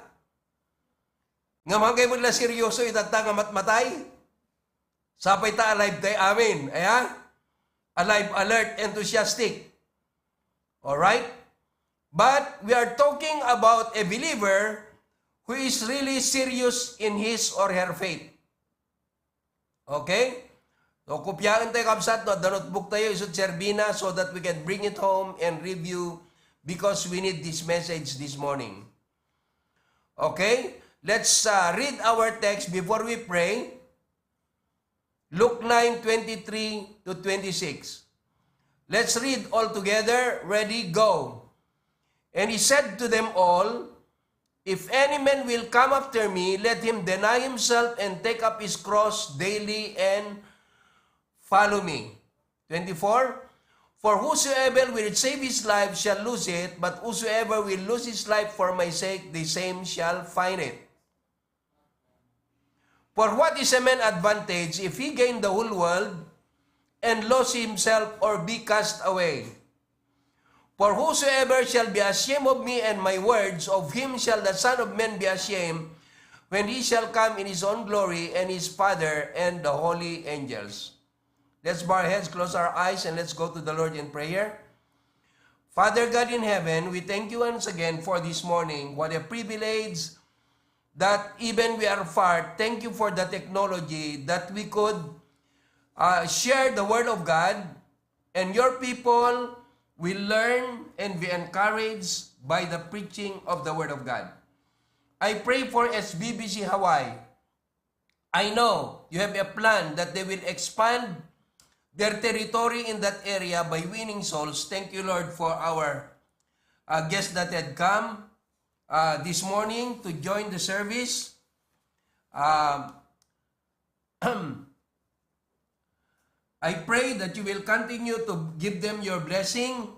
Ngem haankayo met la seryoso itatta nga matmatay? Sapay ta alive tayo, amen. Aya? Alive, alert, enthusiastic. Alright? But we are talking about a believer who is really serious in his or her faith. Okay? So, kopyaen tayo, kabsat, no? Adda notebook tayo, isut serbina so that we can bring it home and review because we need this message this morning. Okay? Let's uh, read our text before we pray. Luke nine twenty-three to twenty-six. Let's read all together. Ready, go. And he said to them all, "If any man will come after me, let him deny himself and take up his cross daily and follow me." Twenty-four, "For whosoever will save his life shall lose it, but whosoever will lose his life for my sake, the same shall find it." "For what is a man advantage if he gain the whole world and lose himself or be cast away? For whosoever shall be ashamed of me and my words, of him shall the Son of Man be ashamed when he shall come in his own glory and his Father and the holy angels." Let's bow our heads, close our eyes, and let's go to the Lord in prayer. Father God in heaven, we thank you once again for this morning. What a privilege that even we are far, thank you for the technology that we could uh, share the Word of God, and your people will learn and be encouraged by the preaching of the Word of God. I pray for S B B C Hawaii. I know you have a plan that they will expand their territory in that area by winning souls. Thank you, Lord, for our uh, guests that had come uh, this morning to join the service. Um, I pray that you will continue to give them your blessing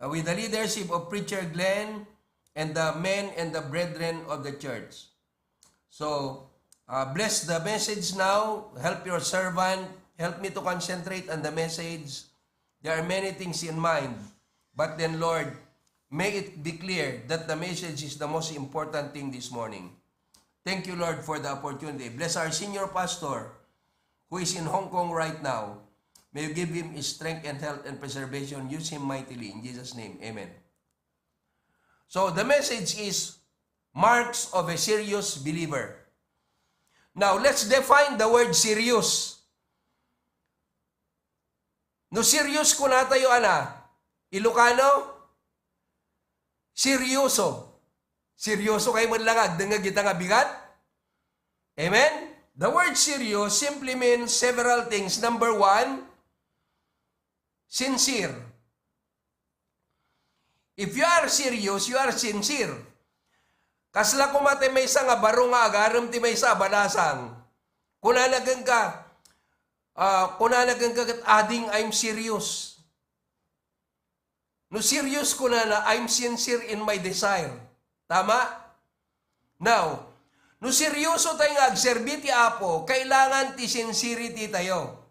uh, with the leadership of Preacher Glenn and the men and the brethren of the church. So, uh, bless the message now. Help your servant. Help me to concentrate on the message. There are many things in mind. But then, Lord, may it be clear that the message is the most important thing this morning. Thank you, Lord, for the opportunity. Bless our senior pastor who is in Hong Kong right now. May you give him his strength and health and preservation. Use him mightily in Jesus' name. Amen. So, the message is marks of a serious believer. Now, let's define the word serious. No serious kunatayo, ana, Ilocano, seryoso. Seryoso kayo man lang agdengngeg ita nga bigat? Amen? The word serious simply means several things. Number one, sincere. If you are serious, you are sincere. Kasla koma ti maysa nga baro nga agarem ti maysa a balasang. Kunana kenka, ah, kunana kenka ket, "Ading, I'm serious." No serious kunana, "I'm sincere in my desire." Tama? Now, no seryoso tayo nga agserbi ti Apo, kailangan ti sincerity tayo.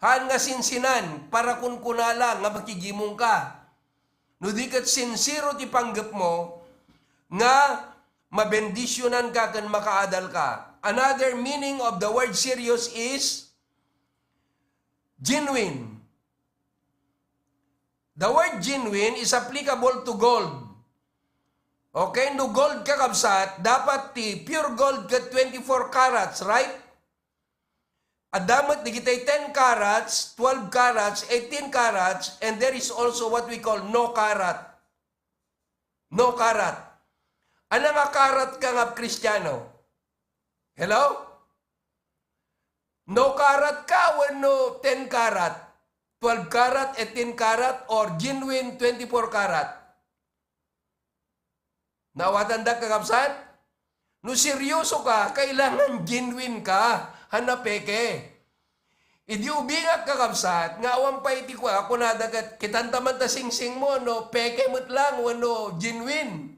Haan nga sinsinan para kunkuna lang nga makigimong ka. No di ket sincero ti panggepmo, nga mabendisionan ka ken makaadal ka. Another meaning of the word serious is genuine. The word genuine is applicable to gold. Okay, no gold, kakabsat, dapat ti pure gold ket twenty-four carats, right? Adda met digitay ten carats, twelve carats, eighteen carats, and there is also what we call no karat. No karat. Ania nga karat ka nga Kristiano? Hello? No karat ka wenno ten karat, twelve karat, eighteen karat, or genuine twenty-four karat? Naawatanda, kakabsat? No seryoso ka, kailangan genuine ka, haan a peke. Idi ubingak, kakabsat, nga awan pay ti kua, kunada ket, "Kitanta man ta singsing mo, no peke met lang wenno genuine."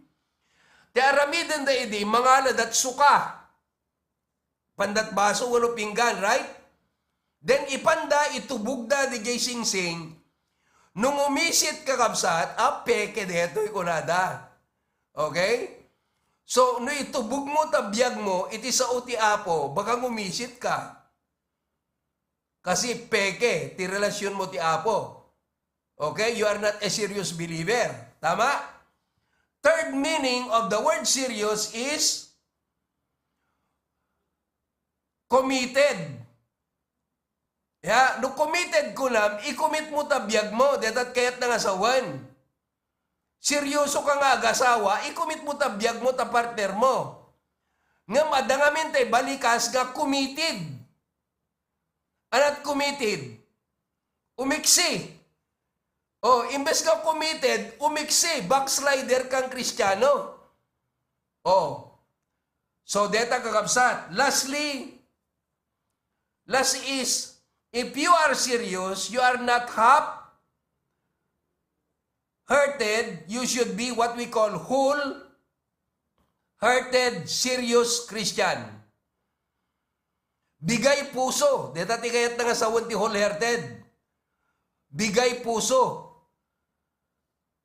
Ti aramidenda idi, mangaladat suka. Pandat baso wenno pinggan, right? Then ipanda, itubogda diay singsing. Nung umisit, kakabsat, "Ah, peke daytoy," kunada. Okay? So, no itubog mo ta biag mo iti sao ti Apo, baka ngumisit ka. Kasi peke ti relasyon mo ti Apo. Okay? You are not a serious believer. Tama? Third meaning of the word serious is committed. Ya, no committed kunam, i-commit mo ta biag mo, deta ti kayatna nga sawen. Seryoso ka nga agasawa, i-commit mo ta biag mo ta partner mo. Ngem adda ngamin tay balikas nga committed. Ania ti committed? Umiksi. O, imbes nga committed, umiksi, backslider kang Kristiano. O. So, deta kakabsat. Lastly, last is, if you are serious, you are not half-hearted, you should be what we call whole-hearted, serious Christian. Bigay puso. Deta ti kayatna nga sawen ti whole-hearted. Bigay puso.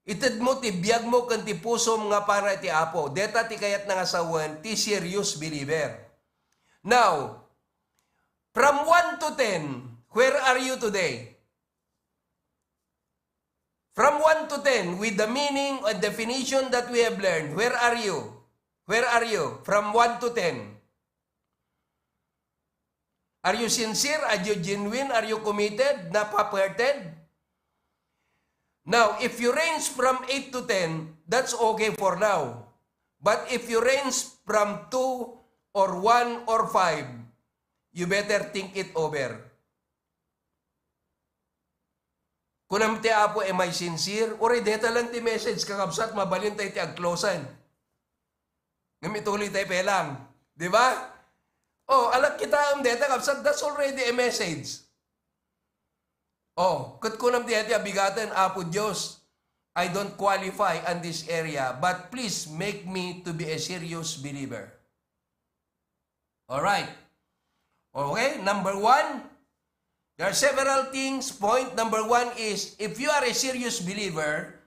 Ited mo ti biag mo ken ti pusom nga para iti Apo. Deta ti kayatna nga sawen ti serious believer. Now, from one to ten, where are you today? From one to ten, with the meaning and definition that we have learned, where are you? Where are you? From one to ten. Are you sincere? Are you genuine? Are you committed? Not half-hearted? Now, if you range from eight to ten, that's okay for now. But if you range from two or one or five, you better think it over. Kunam ti Apo, "Am I sincere?" Uray deta lang ti message, kakabsat, mabalin tayo ti agklosen. Ngem ituloy tayo pelang. Di ba? O, alak kita ang deta, kabsat, that's already a message. O, ket kunam ti iti abigaten, "Apo Dios, I don't qualify on this area, but please make me to be a serious believer." Alright. Okay, number one, there are several things. Point number one is, if you are a serious believer,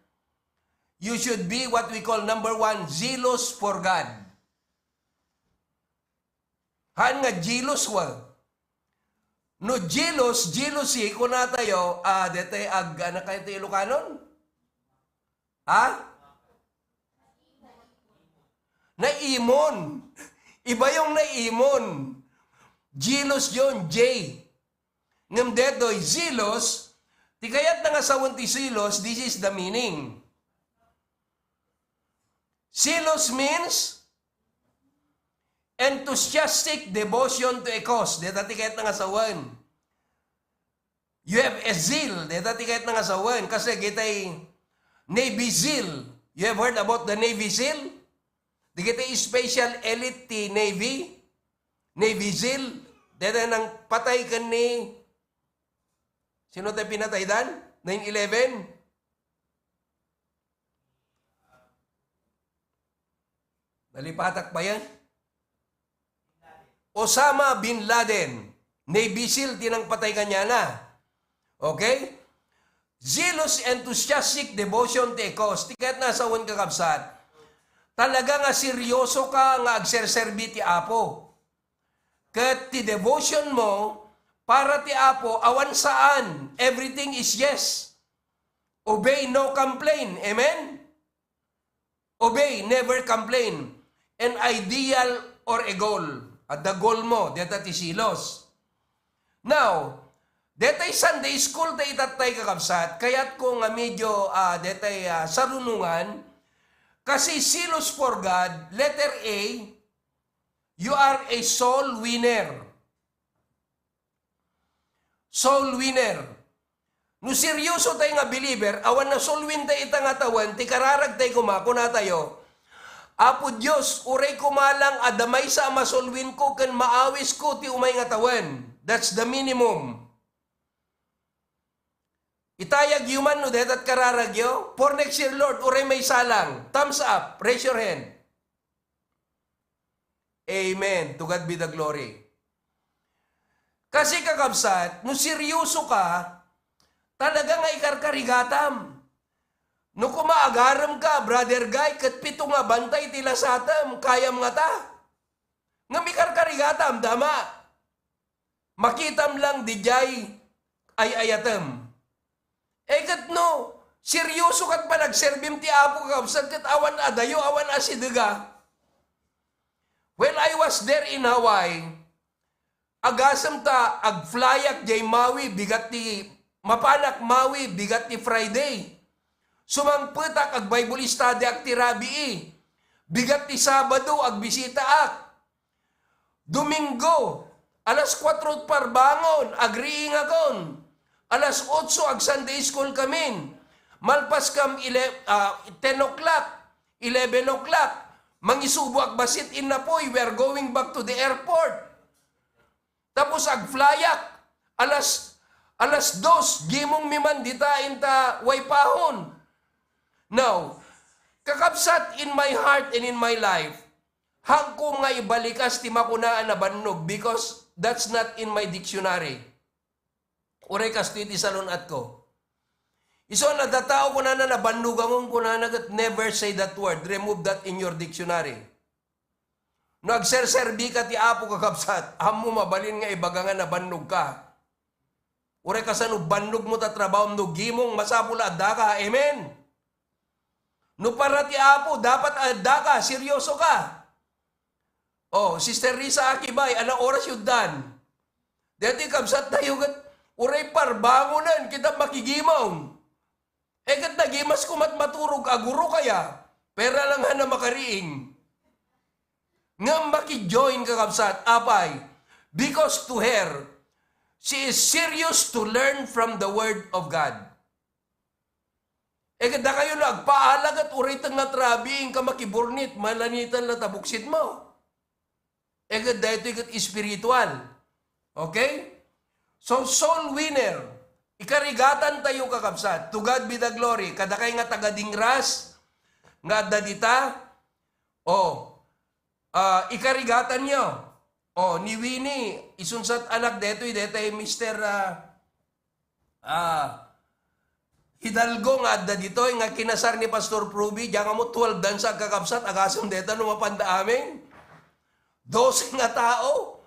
you should be what we call, number one, zealous for God. Haan nga jealous wa. No jealous, jealousy, kuna tayo, ah, dete ag-, ano kayo ti Ilocanon? Ha? Naimon. Iba yung naimon. Jealous yon, J. Ngem detoy, zealous, ti kayatna nga sawen ti zealous, this is the meaning. Zealous means enthusiastic devotion to a cause. Deta ti kayatna nga sawen. You have a zeal. Deta ti kayatna nga sawen. Kasi kitay Navy SEAL. You have heard about the Navy SEAL? Di kitay special elite ti Navy? Navy SEAL? Deta nang patay ken ni, sino tayo pinatay dan? Nine eleven? Nalipatak ba yan? Osama bin Laden, Navy SEAL ti nangpatay kaniana. Okay? Zealous, enthusiastic devotion to a cause. Ti kayatna nga sawen, kakabsat, talaga nga seryoso ka nga agserserbi ti Apo. Ket ti devotion mo para ti Apo, awan saan. Everything is yes. Obey, no complain. Amen? Obey, never complain. An ideal or a goal. Adda goal mo, deta ti zealous. Now, detay Sunday school ta itattay, kakabsat, kayat ko nga medyo, ah, detay, ah, sarunungan. Kasi zealous for God, letter A, you are a soul winner. Soul winner. No seryoso tayo nga believer, awan na soul win tayo ita nga tawen, ti kararag tayo koma, kuna tayo, "Apo Dios, uray koma lang adda maysa a masoul win ko ken maawis ko ti umay nga tawen." That's the minimum. Itayag yu man no detat kararag yo. For next year, Lord, uray maysa lang. Thumbs up. Raise your hand. Amen. To God be the glory. Kasi, kakabsat, no seryoso ka, talaga nga ikarkarigatam. No kuma agarem ka, Brother Guy, ket pito nga bantay ti lasatem, kayam ngata. Ngem ikarkarigatam, dama. Makitam lang didiay ay-ayatem. E ket no, seryoso ket panagserbim ti Apo, kakabsat, ket awan adayo, awan asidega. When I was there in Hawaii, agasem ta agflyak diay Maui, bigat ti, mapanak Maui, bigat ti Friday. Sumangpetak, ag-Bible study ak ti rabii. Bigat ti Sabado, agbisitaak. Domingo, alas kuatro parbangon, agriingakon. Alas otso, ag-Sunday school kamin. Malpas kam ele-, ah, ten o'clock, eleven o'clock, mangisuboak bassit, innapoy, we are going back to the airport. Tapos agflyak, alas, alas dos, gimong mi man dita inta Waypahon. Now, kakabsat, in my heart and in my life, haanko nga ibalikas ti makuna a nabannog, because that's not in my dictionary. Uray kastoy ti salun-atko. Isu a nadataw, kunana, nabannogangon, kunana ket, never say that word. Remove that in your dictionary. No agserserbika ti Apo, kakabsat, ammo mabalin nga ibaga nga nabannogka. Uray kasano bannogmo ta trabahom no gimong, masapul a addaka. Amen. No para ti Apo, dapat addaka, seryoso ka. Oh, Sister Risa Akibay, anong oras yuddan? Deti kabsat tayo ket, uray parbangonen, kita makigimong. E ket nagimas kumat maturog, aguro kaya, pera lang hana makariing. Ngem makijoin, kakabsat, apay, because to her, she is serious to learn from the Word of God. E ket dakayo no agpaala ket uray tengnga ti rabii, inka makiburnit, malanitan la ta buksitmo. E ket daytoy ket espiritual. Okay? So, soul winner, ikarigatan tayo, kakabsat. To God be the glory. Kadakay nga taga-Dingras, nga adda dita, o, ah, ikarigatan nyo. O, ni Winnie, isunsat anak detoy, detay Mister, ah, ah, Hidalgo nga adda ditoy, nga kinasar ni Pastor Pruby, diyan nga mo twelve dan sa kakabsat, agasem deta no mapanda amin. Dose nga tao.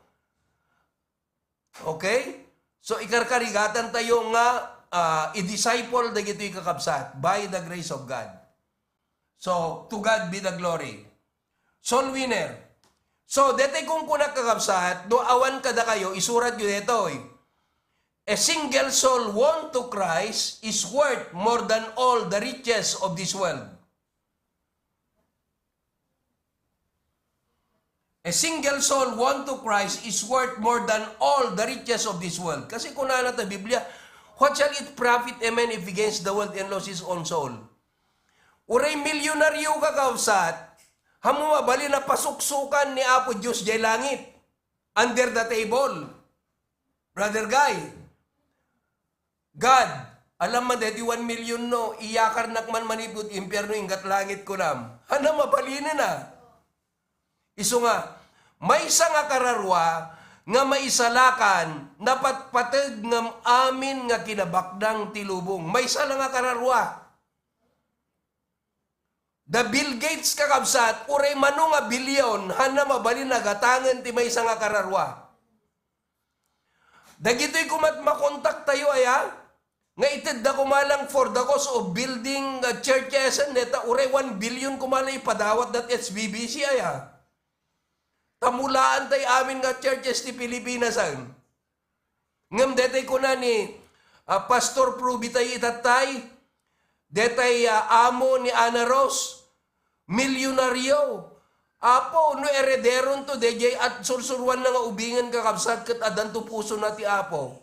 Okay? So, ikarkarigatan tayo nga, ah, i-disciple dagitoy kakabsat by the grace of God. So, to God be the glory. Soul winner. So, detay kunkuna, kakabsat, no awan kadakayo, isuratyo detoy. A single soul won to Christ is worth more than all the riches of this world. A single soul won to Christ is worth more than all the riches of this world. Kasi kunana ta Biblia, "What shall it profit a man if he gains the world and lose his own soul?" Uray milyonaryo ka, kakabsat, ammo mabalin a pasuksukan ni Apo Dios diay langit, under the table. Brother Guy, God, alam man deti one million no, iyakarnak man manipud impierno, inggat langit kunam. Hana mabalinen a. Isu nga, maysa nga kararua nga maisalakan, napatpateg ngem amin nga kinabaknang ti lubong. Maysa la nga kararua. Da Bill Gates, kakabsat, uray mano nga bilyon, hana mabalin a gatangen ti maysa nga kararua. Dagitoy kumat makontak tayo, aya, nga itedda kumalang for the cost of building, uh, churches, and neta, uray one billion kumalang ipadawat dat H B B C, aya. Tamulaan tay amin nga churches ti Pilipinas, ang. Ngem detay kuna ni, ah, Pastor Pruby tay itatay, detay, ah, amo ni Ana Rose, milyonaryo. Apo, no erederon to, daydiay at sursuruan na nga ubingen, kakabsat, ket addan to pusona ti Apo.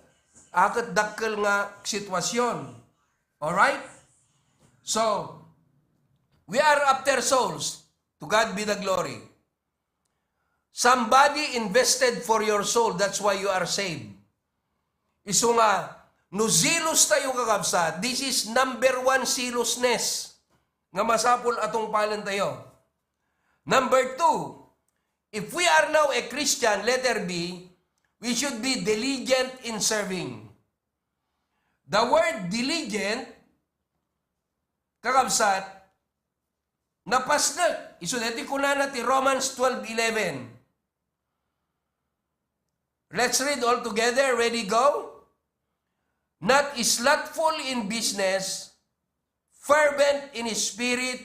A, ket dakkel nga sitwasyon. Alright? So, we are after souls. To God be the glory. Somebody invested for your soul. That's why you are saved. Isu nga, no zealous tayo, kakabsat, this is number one zealousness nga masapul a tungpalen tayo. Number two, if we are now a Christian, letter B, we should be diligent in serving. The word diligent, kakabsat, napasnek. Isu daytoy kunana ti Romans twelve eleven. Let's read all together. Ready, go. Not slothful in business, fervent in spirit,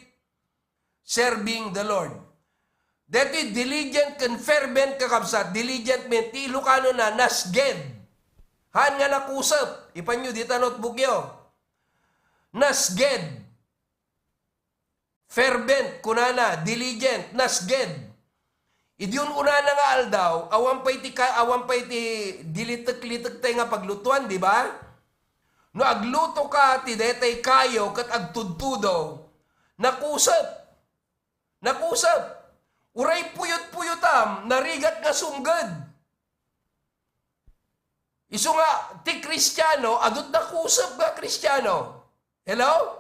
serving the Lord. Daytoy diligent ken fervent, kakabsat. Diligent means, ti Ilocano na, nasged. Haan nga nakusep. Ipanyo dita notebookyo. Nasged. Fervent, kunana, diligent, nasged. Idi unana nga aldaw, awan pay ti ka-, awan pay ti dilitek-litek tayo nga paglutuan, di ba? No agluto ka ti daytay kayo ket agtudtudo, nakusep. Nakusep. Uray puyot-puyotam, narigat nga sumged. Isu nga, ti Kristiano, adut nakusep nga Kristiano. Hello?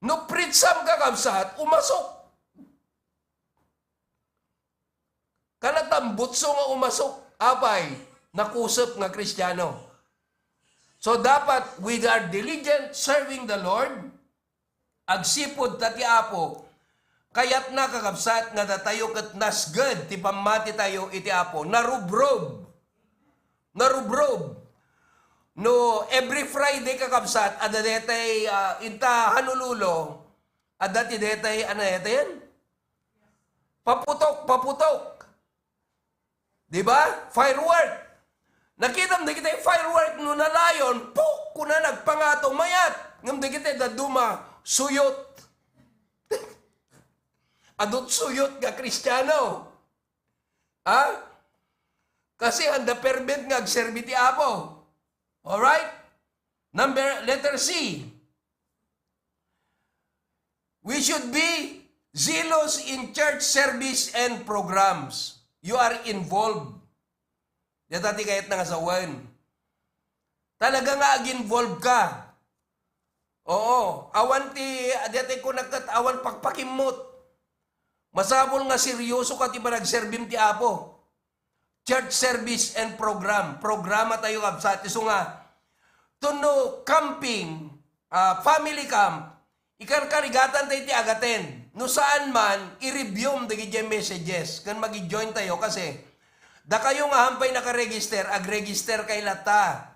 No pritsam, kakabsat, umasok. Kanatambutso nga umasok, apay, nakusep nga Kristiano. So, dapat, with our diligent serving the Lord, agsipud ta ti Apo, kayatna, kakabsat, nga datayo ket nasged ti pammati tayo iti Apo. Narubrob. Narubrob. No, every Friday, kakabsat, adda daytay, ah, inta Honolulu, adda ti daytay, ano daytay yan? Paputok, paputok. Di ba? Firework. Nakitam dagiti firework no nalayon, puk! Kuna nagpangato, mayat. Ngem dagiti dadduma, suyot. Adut suyot nga Kristiano. Ha? Kasi anda permit nga agserbi ti Apo. Alright? Number, letter C. We should be zealous in church service and programs. You are involved. Dayta ti kayatna nga sawen. Talaga nga ag-involve ka. Oo, awan ti, dayta ti kunak ket awan pakpakimmot. Masapul nga seryoso ka ti panagserbim ti Apo. Church service and program. Programa tayo, kabsat. Isu nga, tuno camping, ah, family camp, ikarkarigatan tayo ti agaten. No saan man, i-review-m dagiti messages. Ken magi-join tayo kasi, dakayo nga hampay nakaregister, agregister kay latta.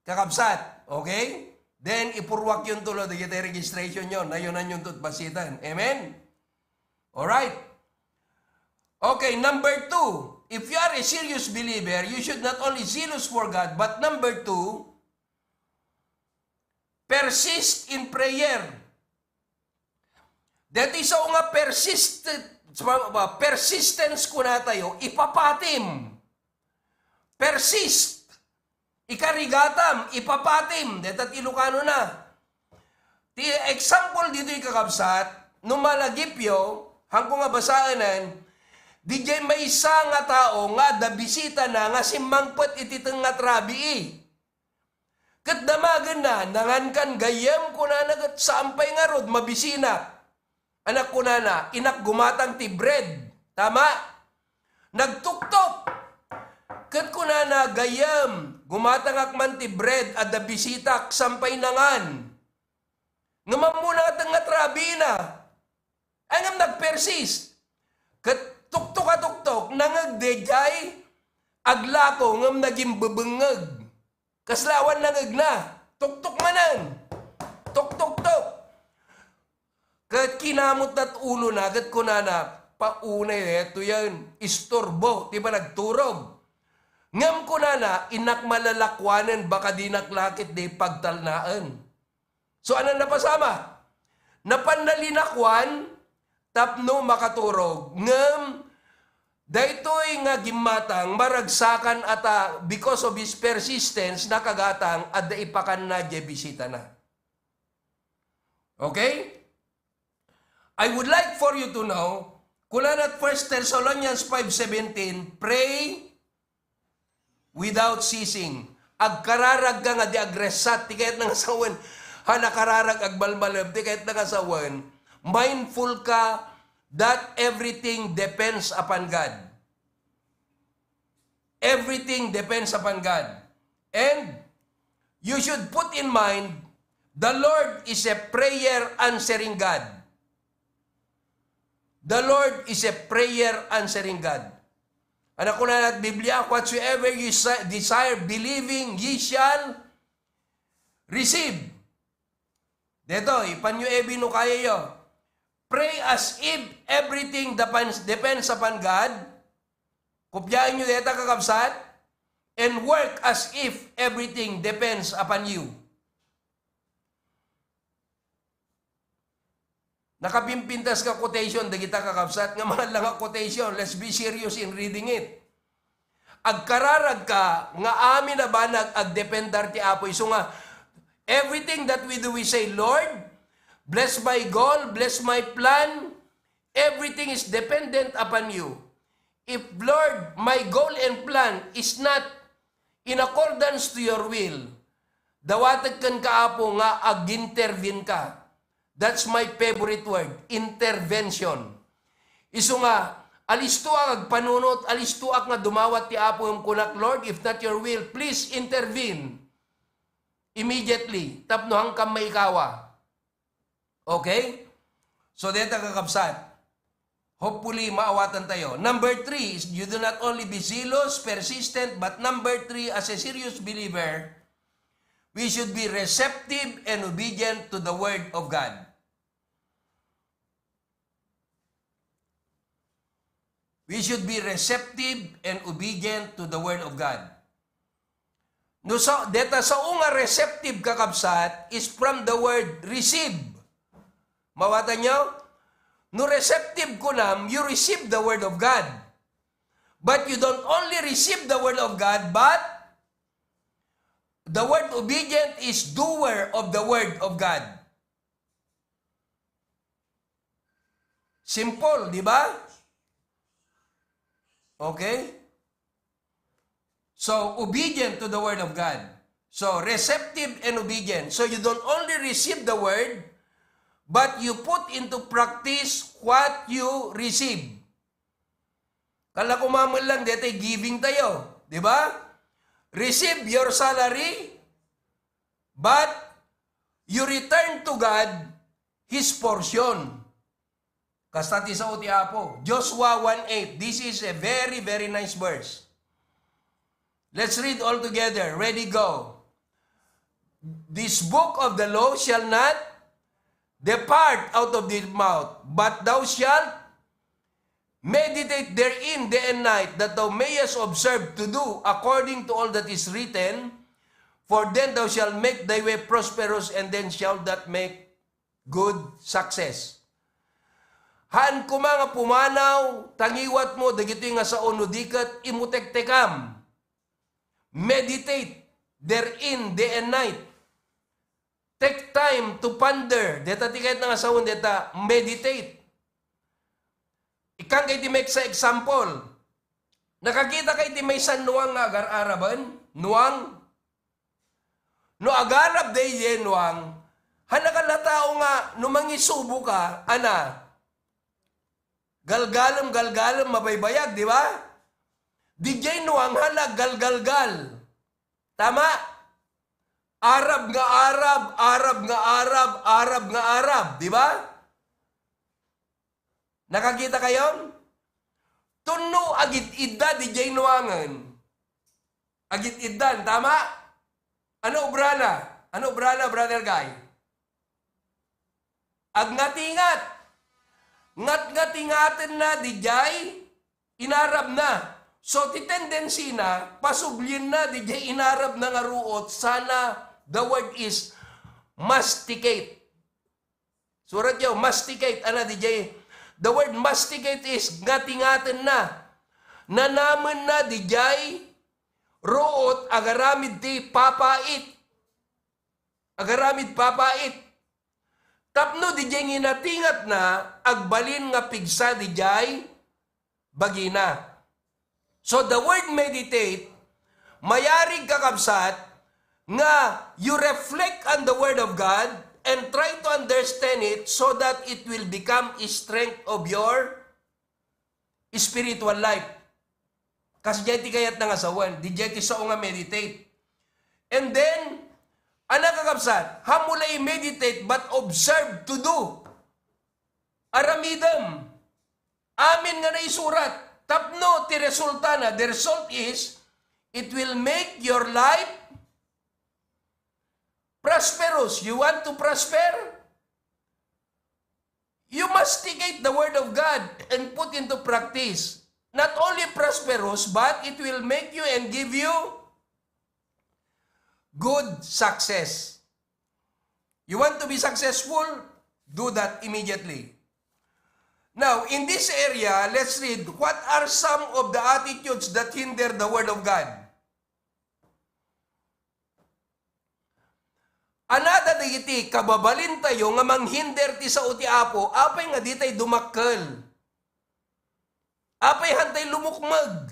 Kakabsat, okay? Then, ipurwak yun tulo, dagiti registration yun. Nayunan yun tut basitan. Amen? Alright. Okay, number two, if you are a serious believer, you should not only zealous for God, but number two, persist in prayer. Deti sao nga persist-, persistence kuna tayo, ipapatim. Persist. Ikarigatam, ipapatim. Deta ti Ilocano na. Ti example ditoy, kakabsat, no malagipyo, hanko nga basaenen, didiay maysa nga tao nga adda bisitana nga simmangpet iti tengnga ti rabii. Ket damagenna, nangankan gayyem, kunana, ket saan pay ngarud mabisinak. Anak, kunana, inak gumatang ti bread. Tama? Nagtuktok. Ket kunana, gayyem, gumatangak man ti bread, adda bisitak, saan pay nangan. Ngem ammona nga tengnga ti rabiina. Ay, ngem nagpersist. Ket tuktok a tuktok, nangegde jay aglako, ngem nagimbebengngeg. Kasla awan nangegna. Tuktok manen. Tuktok-tok. Ket kinamutna ti ulona, ket kunana, "Paunay daytoyen, isturbo ti panagturog." Ngem kunana, "Innak malalakuanen, baka dinak lakit di pagtalnaen." So, ania napasamak? Napanna linakuan tapno makaturog, ngem daytoy nga gimmatang, maragsakan a ta, because of his persistence, nakagatang, adda ipakanna jay bisitana. Okay? I would like for you to know, kunana ti First Thessalonians five seventeen, "Pray without ceasing." Agkararag ka nga di agresat, ti kayatna nga sawen, ha, nakararag agmalmalem, ti kayatna nga sawen, mindful ka that everything depends upon God. Everything depends upon God. And you should put in mind, The Lord is a prayer answering God. The Lord is a prayer answering God. Ano kunana ti Biblia? "Whatsoever you si-, desire, believing, ye shall receive." Detoy, ipanyo ebi no kayayo. Pray as if everything depends, depends upon God. Kopyaenyo deta, kakabsat. And work as if everything depends upon you. Nakapimpintas nga quotation dagita, kakabsat, nga mahal nga quotation. Let's be serious in reading it. Agkararagka nga amin a banag agdependar ti Apo. Isu nga, everything that we do, we say, "Lord, bless my goal, bless my plan." Everything is dependent upon you. If, Lord, my goal and plan is not in accordance to your will, dawatek kenka, Apo, nga agintervene ka. That's my favorite word, intervention. Isu nga, alistoak agpanunot, alistoak nga dumawat ti Apo ngem kunak, "Lord, if not your will, please intervene immediately tapno hankam maikawa." Okay? So, deta, kakabsat, hopefully, maawatan tayo. Number three is you do not only be zealous, persistent, but number three, as a serious believer, we should be receptive and obedient to the Word of God. We should be receptive and obedient to the Word of God. No, sa, deta sao nga receptive, kakabsat, is from the word receive. Mawatanyo? No receptive kunam, you receive the Word of God. But you don't only receive the Word of God, but the word obedient is doer of the Word of God. Simple, di ba? Okay? So, obedient to the Word of God. So, receptive and obedient. So, you don't only receive the Word, but you put into practice what you receive. Kala ko mamon lang, detoy giving tayo. Di ba? Receive your salary, but you return to God His portion. Kasta ti sao ti Apo. Joshua one eight. This is a very, very nice verse. Let's read all together. Ready, go. "This book of the law shall not depart out of thy mouth, but thou shalt meditate therein day and night, that thou mayest observe to do according to all that is written. For then thou shalt make thy way prosperous, and then shalt thou make good success." Haan koma nga pumanaw, tangiwatmo dagitoy nga sao no di ket imutektekam. Meditate therein day and night. Take time to ponder. Deta ti kayatna nga sawen, deta, meditate. Ikkan kay ti maysa example. Nakakita kay ti maysa nuang nga agar-araben? Nuang? No agarab daydiay nuang, haan a kalla tao nga no mangisubo ka, ana, galgalem, galgalem, mabaybayag, di ba? Didiay nuang, haan a galgalgal. Tama? Arab nga Arab, Arab nga Arab, Arab nga Arab, di ba? Nakakita kayon? Tunno agid-idda didiay nuangen. Agid-iddan, tama? Ano obrana? Ano obrana, Brother Guy? Agngatingat. Ngatngatingatenna didiay inarabna. So, ti tendency na, pasublienna didiay inarabna nga ruot, sana, the word is masticate. Suratyo, masticate, ana didiay. The word masticate is ngatingatenna. Nanamenna didiay ruot agaramid ti papait. Agaramid papait. Tapno didiay nginatingatna, agbalin nga pigsa didiay bagina. So the word meditate, mayarig, kakabsat, nga you reflect on the Word of God and try to understand it so that it will become a strength of your spiritual life. Kasdiay ti kayatna nga sawen, didiay ti sao nga meditate. And then, Ana, kakabsat, hamula i-meditate but observe to do. Aramidem. Amin nga naisurat. Tapno ti resultana, the result is, it will make your life prosperous. You want to prosper? You masticate the word of God and put into practice. Not only prosperous, but it will make you and give you good success. You want to be successful? Do that immediately. Now, in this area, let's read what are some of the attitudes that hinder the word of God. Anada dagiti kababalintayo nga manghinder ti sao ti Apo, apay nga ditay dumakkel? Apay hantay lumukmeg?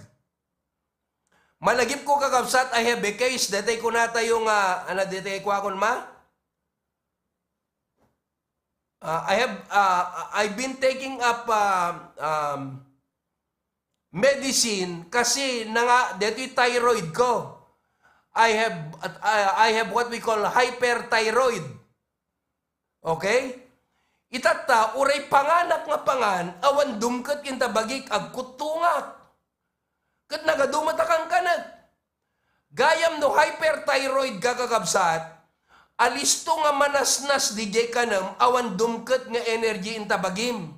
Malagipko, kakabsat, I have a case, detay kunatayo nga, ano, detay kuakon ma? Ah, I have, ah, I've been taking up, ah, um, medicine kasi nanga, detoy thyroid ko. I have, ah, I have what we call hyperthyroid. Okay? Itatta, uray panganak nga pangan, awan dumket inta bagik, agkuttungak. Ket nagadu met a kankanek. Gayam no hyperthyroid ka, kakabsat, alisto nga manasnas didiay kanem, awan dumket nga energy inta bagim.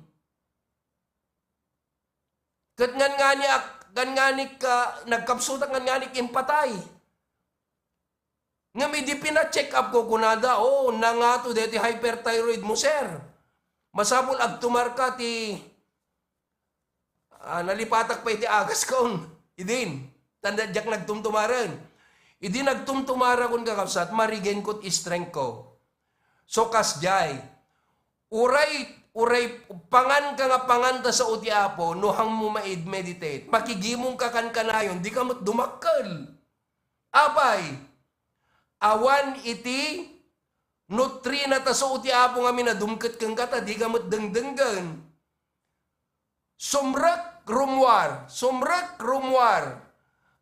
Ket ngan ngani ak-, ngan ngani ka, nagkapsutak ngan ngani impatay. Ngem idi pina-check up ko, kunada, "Oh, nangato deti hyperthyroid mo, sir. Masapul agtumar ka ti," ah, nalipatak pay ti agaskon. Idin, tanda diak nagtumtumaren. Idi nagtumtumarakon, kakabsat, ma-regain ko ti strength ko. So, kasdiay, uray, uray pangan ka nga pangan ta sao ti Apo, no hangmo maid-meditate. Makigimong ka kankanayon, di ka met dumakkel. Apay, awan iti nutrina ta sao ti Apo nga minadumket kenka ta di ka met dengdenggen. Sumrek, rummuar, sumrek, rummuar.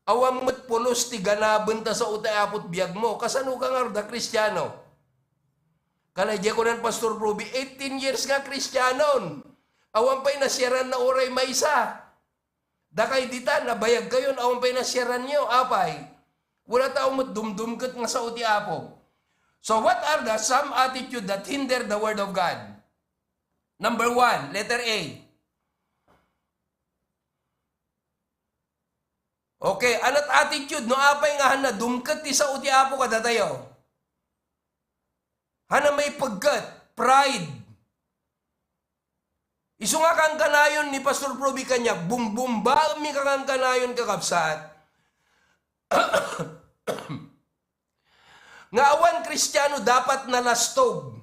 Awan met pulos ti ganaben ta sao ti Apo ti biagmo. Kasano ka ngarud a Kristiano? Kala, diay kunan Pastor Ruby, eighteen years nga Kristianon. Awan pay nasiaranna uray maysa. Dakay ditan, nabayag kayon, awan pay nasiaranyo. Apay, wala ta met dumdumket nga sao ti Apo. So what are the some attitude that hinder the word of God? Number one, letter A. Okay, anat attitude no apay nga han nadumket ti sao ti Apo kadatayo? Hana maipegket, pride. Isu nga kankanayon ni Pastor Proby kaniak, bumbumbaemmi ka kankanayon, kakabsat, nga awan Kristiano dapat nalastog.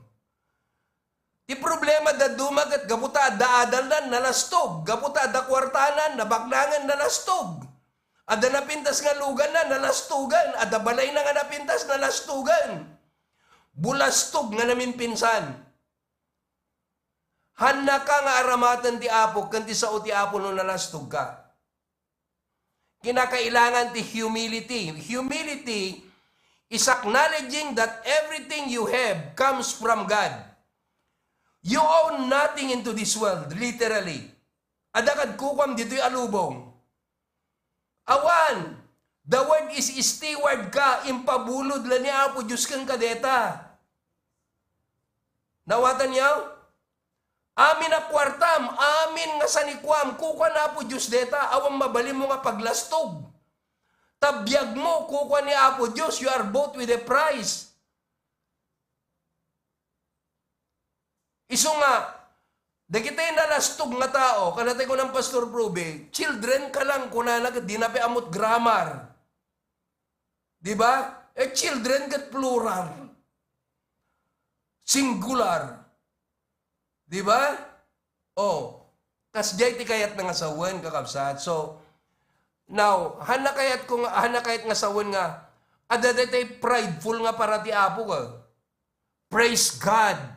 Ti problema dadduma ket gapu ta adda adalnan, nalastog. Gapu ta adda kuartana, nabaknangen, nalastog. Adda napintas nga luganna, nalastogan. Adda balayna nga napintas, nalastogan. Bulastog nga namimpinsan. Hannaka nga aramaten ti Apo ken ti sao ti Apo no nalastogka. Kinakailangan ti humility. Humility is acknowledging that everything you have comes from God. You own nothing into this world, literally. Adda kad kukuam ditoy a lubong. Awan, the word is steward ka, impabulod la ni Apo Dios kenka deta. Nawatanyo? Amin a kuartam, amin nga sanikuam, kukua ni Apo Dios deta, awan mabalinmo nga paglastog. Ta biagmo, kukua ni Apo Dios, you are bought with a price. Isu nga, dagiti nalastog nga tao, kanatay kunan Pastor Probe, children ka lang, kunana ket dina pay ammot grammar. Di ba? Eh, children ket plural. Singular. Di ba? Oh, kasdiay ti kayatna nga sawen, kakabsat. So, now, hana kayat ko nga, hana kayat nga sawen nga, adda daytay prideful nga para ti Apo ka. Praise God.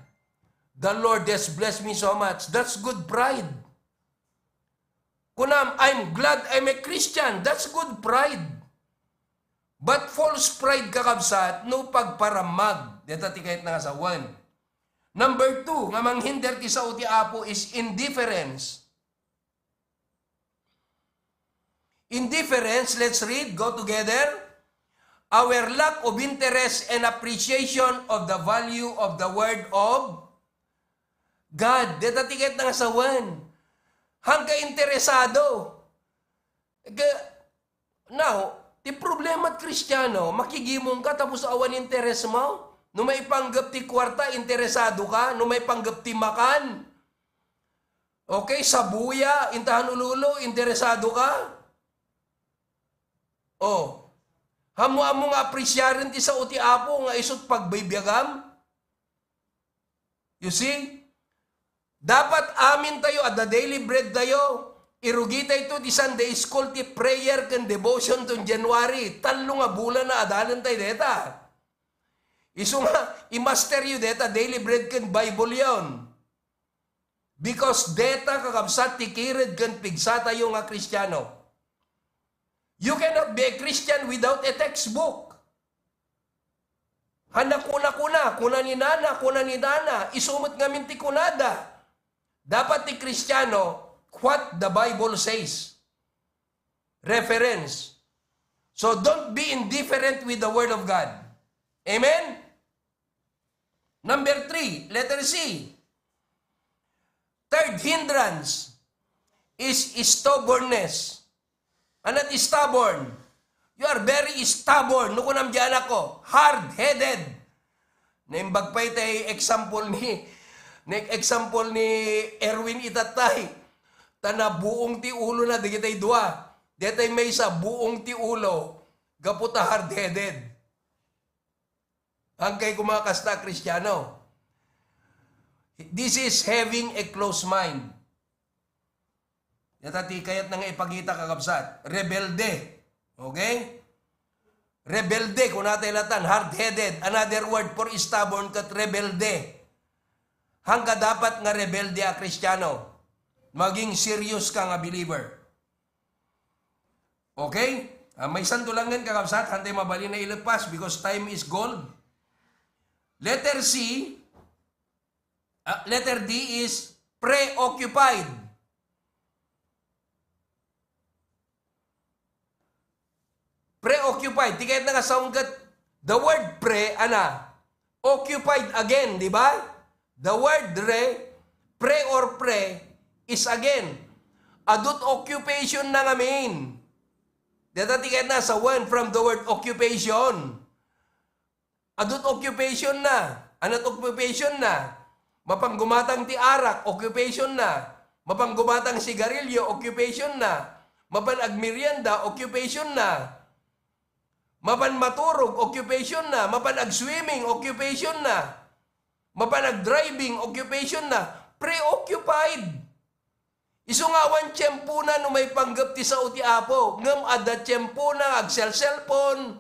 The Lord has blessed me so much. That's good pride. Kunam, "I'm glad I'm a Christian." That's good pride. But false pride, kakabsat, no pagparammag. Deta ti kayatna nga sawen. Number two, nga manghinder ti sao ti Apo is indifference. Indifference, let's read, go together. Our lack of interest and appreciation of the value of the word of God. Deta ti kayatna nga sawen. Hangka interesado. Ga-, now, ti problema ti Kristiano, makigimong ka tapos awan interes mo? No maipanggep ti kuarta, interesado ka? No maipanggep ti makan, okay, sabuya, intahan ululo, interesado ka? Oh. Ammo-ammo nga apresiaren ti sao ti Apo nga isut pagbibiagam? You see? Dapat amin tayo, adda daily bread tayo. Irugitayto ti Sunday school, ti prayer ken devotion ton January. Tallo nga bulan na adalan tayo deta. Isu nga, i-master yo deta, daily bread ken Bible yon. Because deta, kakabsat, ti kired ken pigsa tayo nga Kristiano. You cannot be a Christian without a textbook. Handa kuna-kuna, kuna ni nana, kuna ni nana, isu met ngamin ti kunada. Dapat ti Kristiano, what the Bible says. Reference. So don't be indifferent with the Word of God. Amen? Number three, letter C. Third hindrance is stubbornness. Ano ti stubborn? You are very stubborn. No kunam di anak ko, hard-headed. Naimbag pay tay example ni, ni example ni Erwin itatay. Ta nabuong ti ulo na, dagitay dua. Detay maysa, buong ti ulo. Gapu ta hard-headed. Agay koma kasta a Kristiano. This is having a closed mind. Deta ti kayatna nga ipakita, kakabsat. Rebelde. Okay? Rebelde, kunatay latan, hard-headed. Another word for stubborn ket rebelde. Hangka dapat nga rebelde a Kristiano. Maging serious ka nga believer. Okay? Ah, maysanto lang ngan, kakabsat, hantay mabalin a ilepas because time is gold. Letter C, ah, letter D is preoccupied. Preoccupied. Ti kayatna nga sawen ket the word pre, ana, occupied again, di ba? The word re, pre or pre, is again. Adut occupation na ngamin. Deta ti kayatna sawen from the word occupation. Adut occupation na. Anat occupation na? Mapan gumatang ti arak, occupation na. Mapan gumatang sigarilyo, occupation na. Mapan agmerienda, occupation na. Mapan maturog, occupation na. Mapan agswimming, occupation na. Mapan agdriving, occupation na. Preoccupied. Isu nga awan tiempona no maipanggep ti sao ti Apo, ngem adda tiempona nga agsel-cellphone,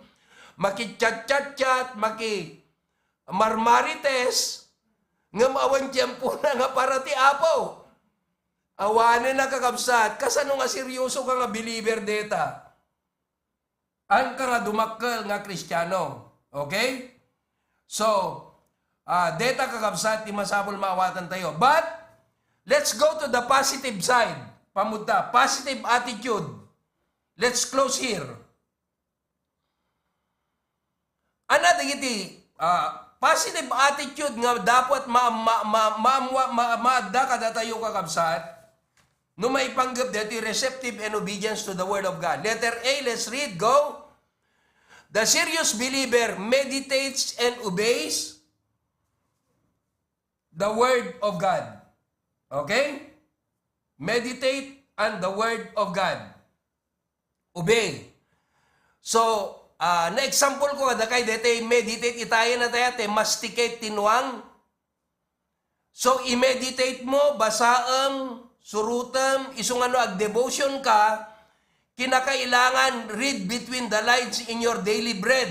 makichat-chat-chat, maki-, marmarites, ngem awan tiempona nga para ti Apo. Awanen a kakabsat, kasano nga seryoso ka nga believer deta? Anka nga dumakkel nga Kristiano. Okay? So, ah, deta kakabsat ti masapul maawatan tayo. But, let's go to the positive side. Pamudta, positive attitude. Let's close here. Ana dagiti, ah, positive attitude nga dapat ma-, ma-, ma-, maamwa-, ma-, maadda kadatayo, kakabsat? No maipanggep daytoy receptive and obedience to the Word of God. Letter A, let's read, go. The serious believer meditates and obeys the Word of God. Okay? Meditate on the Word of God. Obey. So, ah, na-example ko, kada kay dete meditate, itayan na tayo, te masticate ti nuang. So, i-meditate mo, basaem, surotem, isu nga no ag-devotion ka, kinakailangan read between the lines in your daily bread.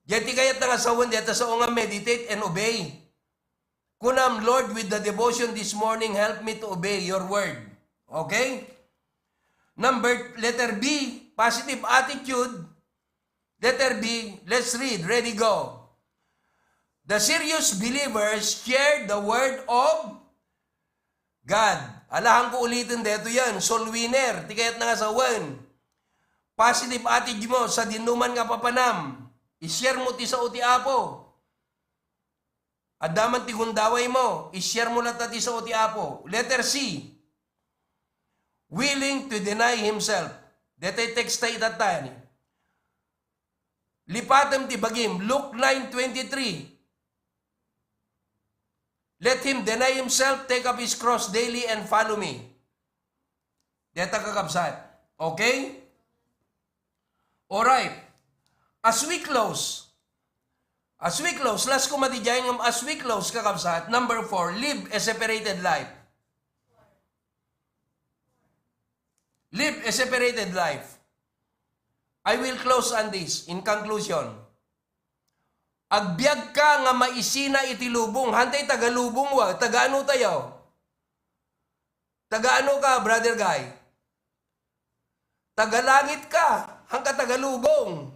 Diay ti kayatna nga sawen, deta sao nga meditate and obey. Kunam, "Lord, with the devotion this morning, help me to obey your word." Okay? Number, letter B, positive attitude. Letter B, let's read. Ready, go. The serious believers share the word of God. Alahan ko ulitin detoy yan. Soul winner, ti kayatna nga sawen. Positive attitude mo sa dinuman nga papanam. I-share mo ti sao ti Apo. Adda man ti gundaway mo, i-share mo latta ti sao ti Apo. Letter C, willing to deny himself. Detoy text ta itatta. Lipatem ti bagim. Luke nine twenty-three. Let him deny himself, take up his cross daily, and follow me. Deta, kakabsat. Okay? Alright. As we close, as we close, last ko mati dyan, as we close, kakabsat, number four, live a separated life. Live a separated life. I will close on this, in conclusion. Agbiag ka nga maisina iti lubong. Hantay taga lubong wa, taga ano tayo? Taga ano ka, Brother Guy? Taga langit ka, hangka taga lubong.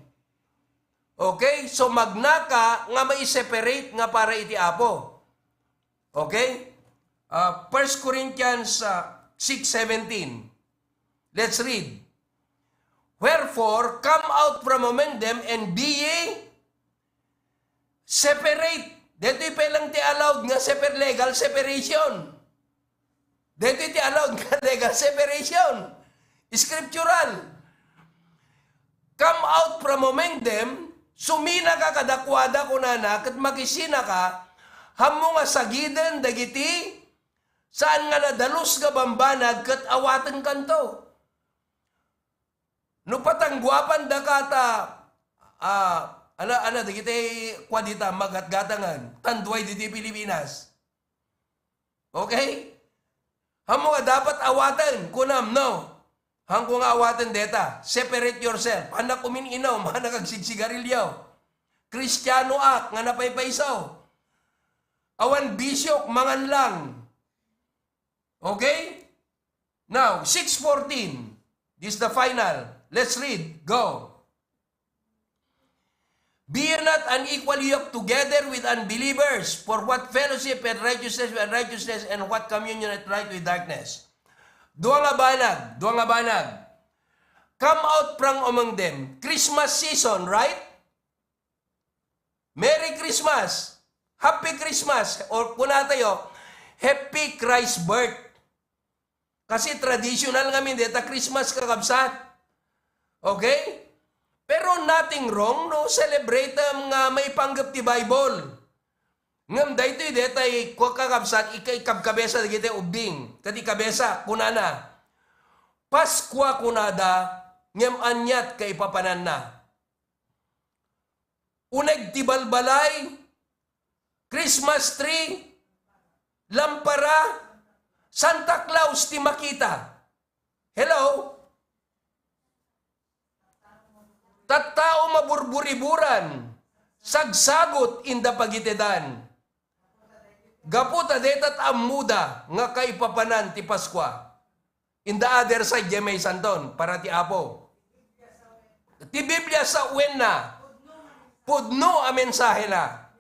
Okay? So, magnaka nga mai-separate nga para iti Apo. Okay? Ah, First Corinthians, ah, six seventeen. Let's read. "Wherefore, come out from among them and be ye separate." Detoy pay lang ti allowed nga seper-, legal separation. Detoy ti allowed nga legal separation. Scriptural. "Come out from among them," suminaka kadakuada, kunana, ket makisinaka, ammo nga sagiden dagiti saan nga nadalus nga bambanag ket awatenkanto. No patangguapan daka ta, ah, ala, ala, dagiti kua dita, magatgatangan, tanduay diti Pilipinas. Okay? Ammo nga dapat awaten, kunam, no? Hanko nga awaten deta, separate yourself. Hannak umin-inom, hannak agsigsigarilyo. Kristiano ak nga napaypayso. Awan bisyok, mangan lang. Okay? Now, six fourteen. This is the final. Let's read. Go. "Be ye not unequally yoked together with unbelievers. For what fellowship hath righteousness with unrighteousness, and what communion hath light with darkness?" Dua nga banag, dua nga banag. "Come out from among them." Christmas season, right? Merry Christmas! Happy Christmas! Or kuna tayo, Happy Christ Birth. Kasi traditional ngamin deta Christmas, kakabsat. Okay? Pero nothing wrong no celebrate nga maipanggep ti Bible. Ngem daytoy detay, kua, kakabsat, ika-, ikabkabesa dagiti ubbing. Ket ikabesa, kunana, Paskua kunada, ngem aniat kaipapananna? Uneg ti balbalay, Christmas tree, lampara, Santa Claus ti makita. Hello? Tattao maburburiburan, sagsagut inda pagitedan. Gapu ta dayta ammoda nga kaipapanan ti Paskua. In the other side, diay maysanton, para ti Apo. Ti Biblia sawenna, pudno a mensahena.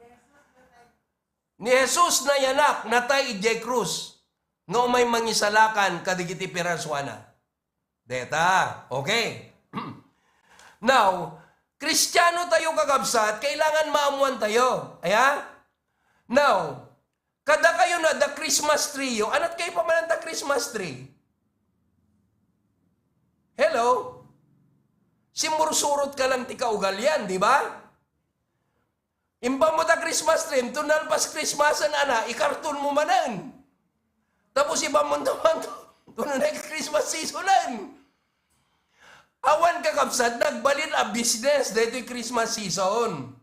Ni Jesus nayanak, natay idiay krus, nga umay mangisalakan kadagiti pirasuana. Deta, okay. Now, Kristiano tayo, kakabsat, kailangan maammuan tayo. Aya? Now, kadakayo na, the Christmas tree yo, aniat kaipapanan ta Christmas tree? Hello? Simursurot ka lang ti kaugalian, di ba? Imbag mo ta Christmas tree, to nalpas Christmasen, ana, ikarton mo manen. Tapos imbag mo to, to, to next Christmas seasonen. Awan, kakabsat, nagbalin a business daytoy Christmas season.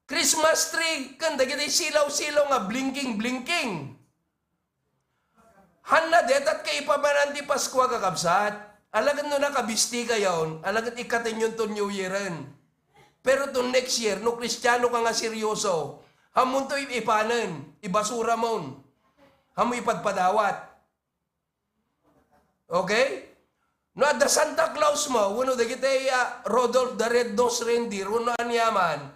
Christmas tree, ken dagiti silaw-silaw nga blinking-blinking. Hanna, detat kaipapanan ti Paskua, kakabsat. Alagad no nakabisti kayon, alagad ikkatenyon to New Yearen. Pero to next year, no Kristiano ka nga seryoso, hamon to ipanen, ibasura mon. Hamon ipadpadawat. Okay? No adda Santa Claus mo, wenno dagiti, ah, Rudolph the Red-Nosed Reindeer, wenno aniaman,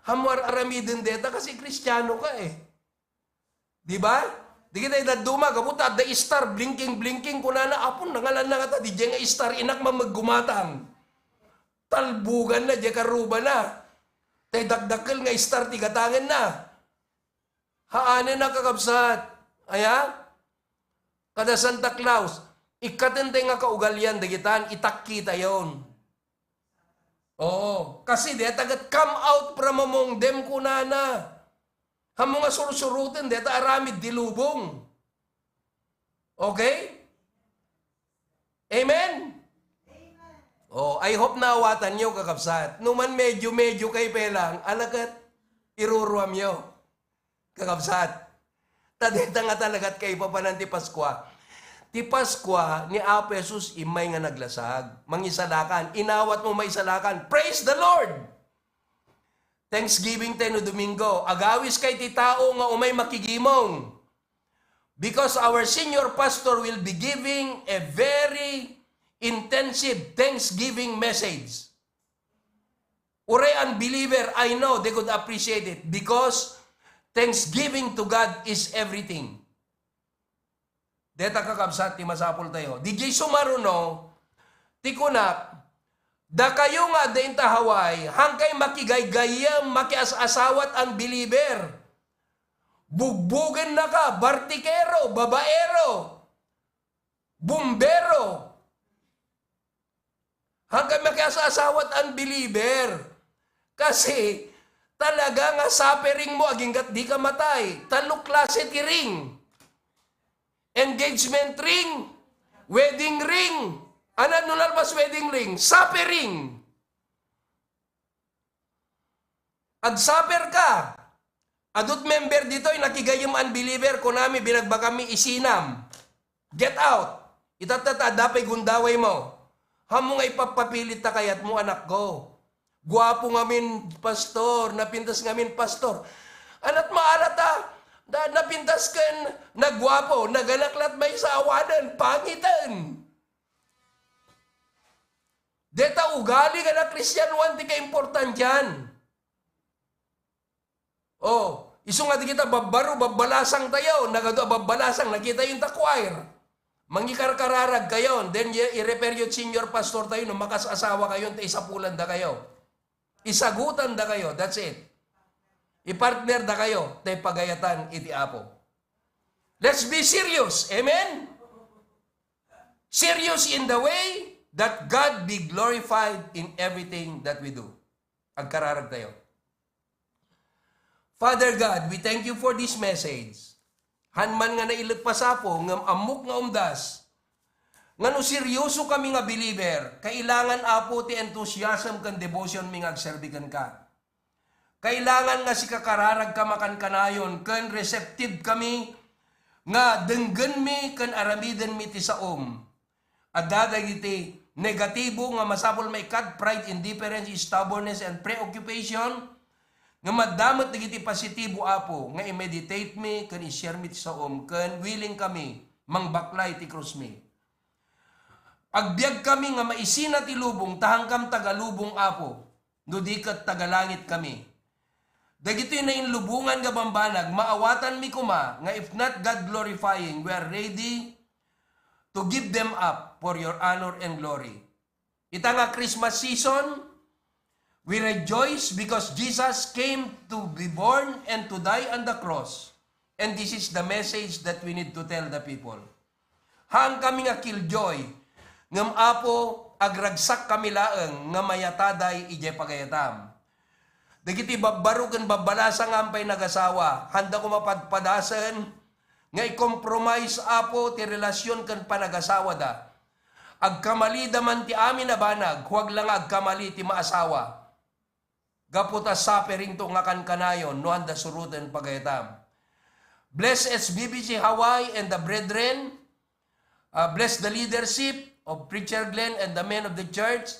ammom ar-aramiden deta kasi Kristiano ka eh. Di ba? Dagiti dadduma, gapu ta adda star, blinking-blinking, kunana, "Apo, nangalanna ngata diay nga star, innak man met gumatang." Talboganna diay karrubana. Tay dakdakkel nga star ti gatangenna. Haanenna, kakabsat. Aya? Kada Santa Claus, ikkaten tay nga kaugalian dagitan, itakki tayon. Oo, kasi deta ket, "Come out from among them," kunana. Ammom nga sursuroten deta aramid ti lubong. Okay? Amen? Oh, I hope naawatanyo, kakabsat. No man medyo-medyo kay pelang, ala ket iruruamyo, kakabsat. Ta deta nga talagat kaipapanan ti Paskua. Ti Paskua ni Apo Jesus immay nga naglasag. Mangisalakan. Inawatmo maisalakan. Praise the Lord! Thanksgiving tayo no Domingo. Agawis kay ti tao nga umay makigimong. Because our senior pastor will be giving a very intensive Thanksgiving message. Uray unbeliever, I know they could appreciate it because thanksgiving to God is everything. Deta, kakabsat, ti masapul tayo. Diay sumaruno, ti kunak, dakayo nga adda inta Hawaii, hangkay makigaygayyem, makias-asawat unbeliever. Bugbugennaka, bartikero, babaero, bumbero. Hangkay makias-asawat unbeliever. Kasi talaga nga suffering mo aginggat dika matay. Tallo klase ti ring. Engagement ring, wedding ring. Ania no nalpas wedding ring? Suffering. Agsuffer ka. Adut member ditoy, nakigayyem unbeliever, kunami, binagbagami, isinam. Get out. Itatta ta adda pay gundaway mo. Ammom nga ipappapilit ta kayatmo, anakko. Guapo ngamin, pastor. Napintas ngamin, pastor. Aniat maalat a, da-, napintas ken naguapo. Nagalak lat maysa awanen. Pangiten. Deta ugali nga nakristianoan ti kaimportantian. Oh, isu nga dagita babbaro, babbalasang tayo, nagadu a babbalasang, nakita yung ta choir. Mangikarkararag kayo, then i-, i-refer yung senior pastor tayo, no makas-asawa kayo, ta isapulan da kayo. Isagutan da kayo, that's it. I-partner da kayo, tay pagayatan iti Apo. Let's be serious. Amen? Serious in the way that God be glorified in everything that we do. Agkararag tayo. Father God, we thank you for this message. Han man nga nailet pasapo, ngem ammok nga umdas, nga no seryoso kami nga believer, kailangan, Apo, ti enthusiasm ken devotion mi nga agserbi kenka. Kailangan nga sika kararagka makankanayon ken receptive kami nga denggenmi ken aramidenmi ti saom. Adda dagiti negatibo nga masapul maikkat, pride, indifference, stubbornness, and preoccupation. Ngem adda met dagiti positibo, Apo, nga i-meditate mi ken i-share mi ti saom ken willing kami mangbaklay ti krusmi. Agbiag kami nga maisina ti lubong, ta hankam taga lubong, Apo, no di ket taga langit kami. Dagitoy nainlubongan nga bambanag, maawatanmi koma nga if not God glorifying, we are ready to give them up for your honor and glory. Ita nga Christmas season, we rejoice because Jesus came to be born and to die on the cross. And this is the message that we need to tell the people. Haan kami nga killjoy, ngem Apo, agragsak kami laeng nga mayataday idiay pagayatam. Dagiti babbaro ken babbalasang nga ampay nagasawa, haanda koma padpadasen nga i-compromise, Apo, ti relasyon ken panagasawada. Agkamalida man ti amin a banag, huwag la nga agkamali ti maasawa. Gapu ta suffering to nga kankanayon no haanda suroten pagayatam. Bless S B B C Hawaii and the brethren. Uh, bless the leadership of Preacher Glenn and the men of the church.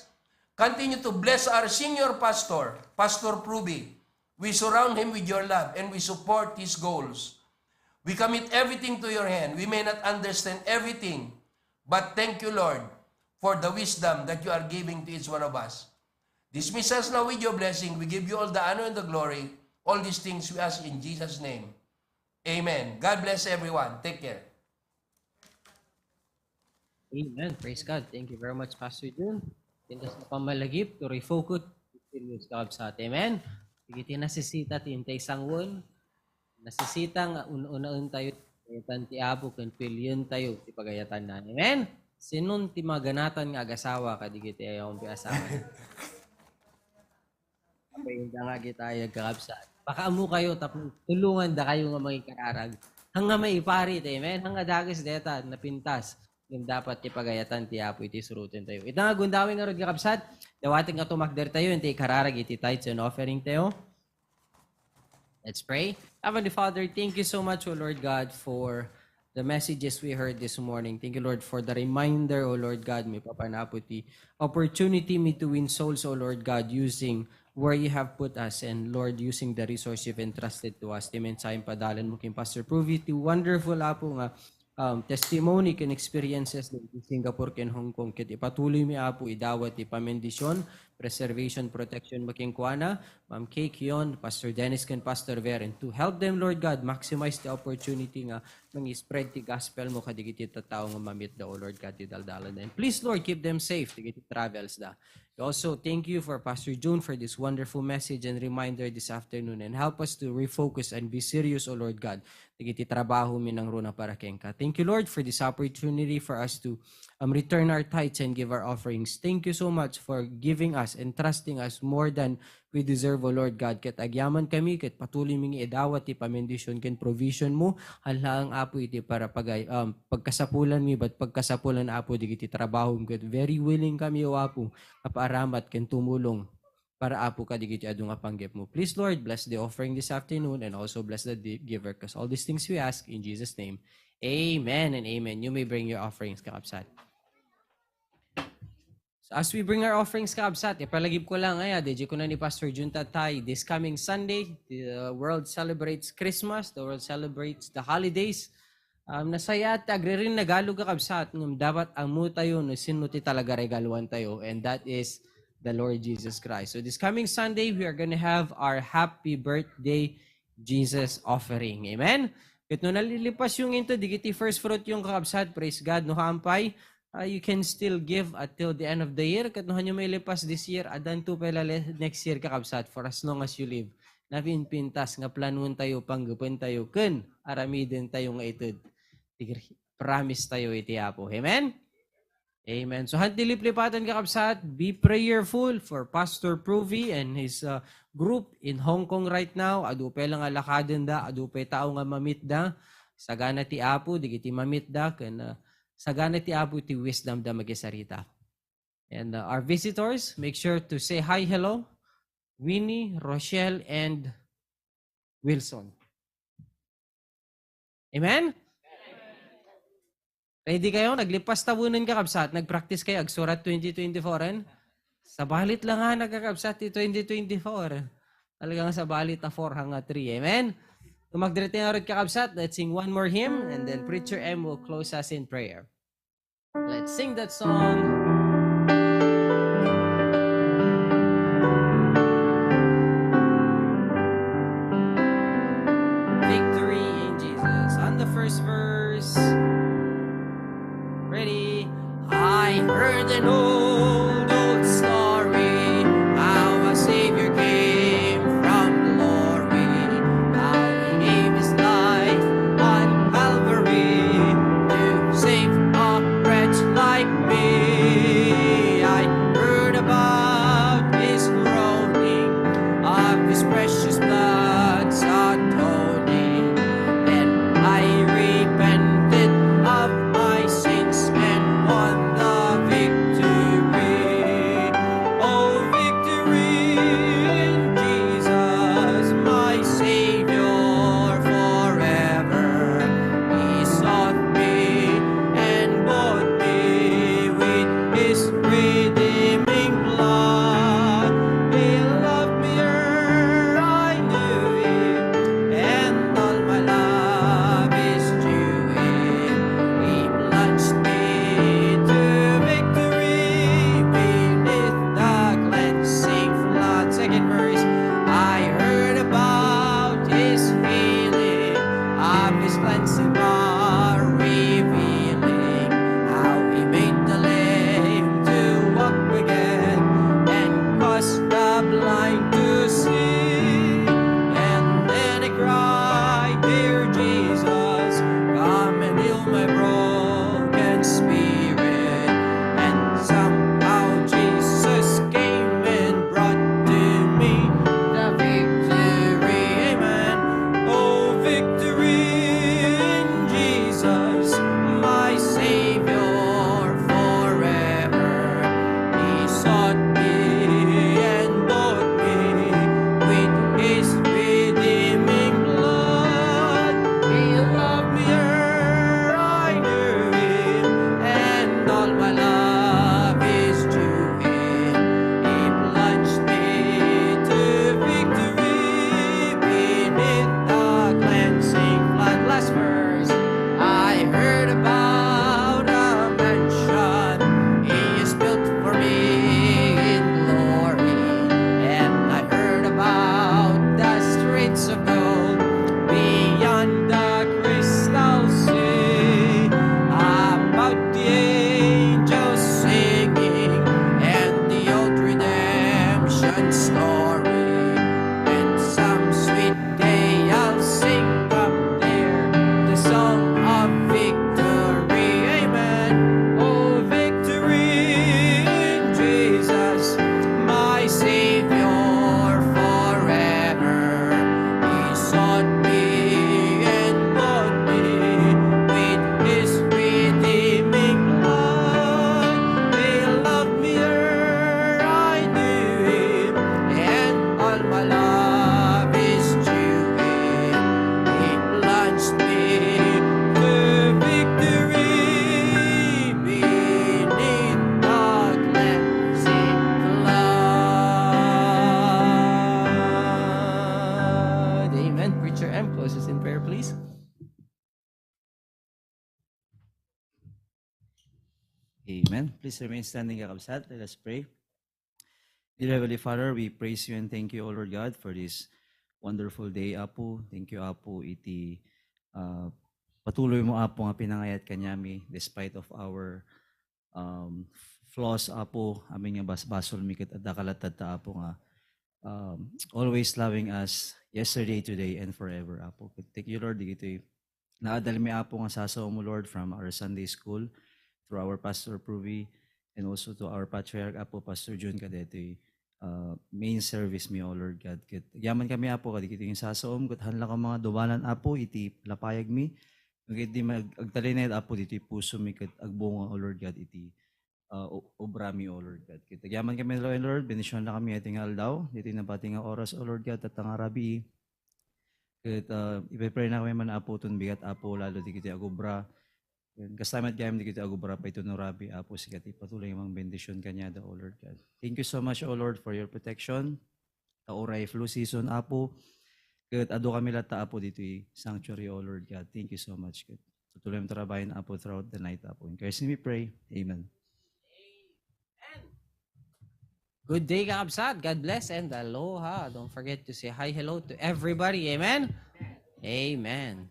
Continue to bless our senior pastor, Pastor Pruby. We surround him with your love and we support his goals. We commit everything to your hand. We may not understand everything, but thank you, Lord, for the wisdom that you are giving to each one of us. Dismiss us now with your blessing. We give you all the honor and the glory. All these things we ask in Jesus' name. Amen. God bless everyone. Take care. Amen. Praise God. Thank you very much, Pastor Jun. Pintas nga pammalagip to refocus. Serious, kakabsat. Amen. Dagiti nasisita ti intay sangwen. Nasisita nga un-unaentayo, pagayatantayo ken pilientayo ti pagayatanna. Amen. Sinon ti maganatan nga agasawa kadagiti ayaw ti asawa? Apay, inda nga agitayag, kakabsat. Pakaammokayo tapno tulongandakayo nga mangikararag. Haan nga maiparit, amen? Haan nga dakes dayta, napintas. Ngem dapat ti pagayatan ti Apo iti surotentayo. Ita nga gundaway ngarud, kakabsat, dawatek nga tumakdertayo, intay ikararag iti tithes and offeringtayo. Let's pray. Heavenly Father, thank you so much, O Lord God, for the messages we heard this morning. Thank you, Lord, for the reminder, O Lord God, maipapan, Apo, ti opportunity mi to win souls, O Lord God, using where you have put us, and Lord, using the resource you've entrusted to us. Ti mensahe nga padalanmo ken Pastor Pruvi, ti wonderful, Apo, nga um, testimony ken experiences dagiti Singapore ken Hong Kong. Ket ipatuloy mi, Apo, idawat ti pamendision, preservation, protection mo kenkuana, Ma'am Kay, Kion, Pastor Dennis, ken Pastor Veren, to help them, Lord God, maximize the opportunity nga mangi-spread ti gospel mo kadagiti tattao nga mamitda, O Lord God, ti daldalanda. And please, Lord, keep them safe dagiti travels da. We also thank you for Pastor Jun for this wonderful message and reminder this afternoon, and help us to refocus and be serious, O Lord God, dagiti trabaho mi nangruna para kenka. Thank you, Lord, for this opportunity for us to um, return our tithes and give our offerings. Thank you so much for giving us and trusting us more than we deserve, O Lord God. Ket agyaman kami, ket patuloy mi nga idawat ti pamendision ken provision mo. Haan laeng, Apo, iti para pagay, um, pagkasapulan mi, but pagkasapulan, Apo, dagiti trabaho mi. Ket very willing kami, O Apo, nga paaramat ken tumulong para, Apo, kadagiti adu nga panggep mo. Please, Lord, bless the offering this afternoon and also bless the di- giver, 'cause all these things we ask in Jesus' name. Amen and amen. You may bring your offerings, kakabsat. So as we bring our offerings, kakabsat, ipalagip ko lang, ay, ah, D J ko na ni Pastor Jun Tatay, this coming Sunday, the world celebrates Christmas, the world celebrates the holidays. Um, nasayaat ti agririn nga Tagalog, kakabsat, ngem dapat ammotayo no sino ti talaga regaluantayo, and that is the Lord Jesus Christ. So this coming Sunday, we are gonna have our Happy Birthday Jesus offering. Amen? Ket no nalilipas yung into dagiti first fruit yung, kakabsat, praise God, no haan pay, uh, you can still give until the end of the year. Ket no haanyo mailipas this year, addanto pay la le- next year, kakabsat, for as long as you live. Napinpintas nga planuentayo, panggepentayo, ken aramidentayo nga ited ti promise tayo iti Apo. Amen? Amen. So, haan ti liplipatan, kakabsat, be prayerful for Pastor Pruvi and his uh, group in Hong Kong right now. Adu pay la nga lakadenda, adu pay tao nga mamitda. Sagana ti Apo dagiti mamitda, ken uh, sagana ti Apo ti wisdom da magisarita. And uh, our visitors, make sure to say hi, hello. Winnie, Rochelle, and Wilson. Amen? Ready kayo? Naglipas tawenen, kakabsat. Nag-practice kayo. Agsurat twenty twenty-four, en? Sabalit lang nga, kakabsat, ti twenty twenty-four. Talagang sabalit a four hanga three. Amen? Tumagdiri tayo nga kakabsat. Let's sing one more hymn, and then Preacher M will close us in prayer. Let's sing that song. Victory in Jesus. On the first verse. Ready? I heard an old, old story how a Savior came from glory. How he gave his life on Calvary to save a wretch like me. Amen. Please remain standing, kakabsat. Let us pray. Dear Heavenly Father, we praise you and thank you, O Lord God, for this wonderful day, Apo. Thank you, Apo, iti, ah, patuloy mo, Apo, nga pinangayat kaniami despite of our, um, flaws, Apo. Amin nga basbasolmi ket adda ka latta, Apo, nga, um, always loving us yesterday, today, and forever, Apo. Thank you, Lord, dagitoy naadalmi, Apo, nga sasaom, Lord, from our Sunday school, through our Pastor Pruvi, and also to our Patriarch, Apo, Pastor Jun, kadetoy, uh, main service mi, O Lord God. Ket agyaman kami, Apo, kadagitoy nga sasaom, ket haan la kami nga dumalan, Apo, iti lapayagmi. Ket di mag-, agtalinaed, Apo, ditoy pusomi, ket agbunga, O Lord God, iti, uh, o-, obrami, O Lord God. Ket agyaman kami, Lord, Lord, bendisyonanna kami iti nga aldaw, ditoy nabati nga oras, O Lord God, tatta nga rabii. Ket, ah, ipe-pray na kami man, Apo, ton bigat, Apo, lalo dagiti agobra. Ken kasta met gayam dagiti agobra pay ton rabii, Apo, sika ti patuloy nga mangbendision kaniada, O Lord God. Thank you so much, O Lord, for your protection. Ta uray flu season, Apo. Ket adu kami latta, Apo, ditoy sanctuary, O Lord God. Thank you so much. Ket tutuloy mo trabahin, Apo, throughout the night, Apo. In Christ name we pray. Amen. Good day, kakabsat. God bless and aloha. Don't forget to say hi, hello to everybody. Amen? Amen.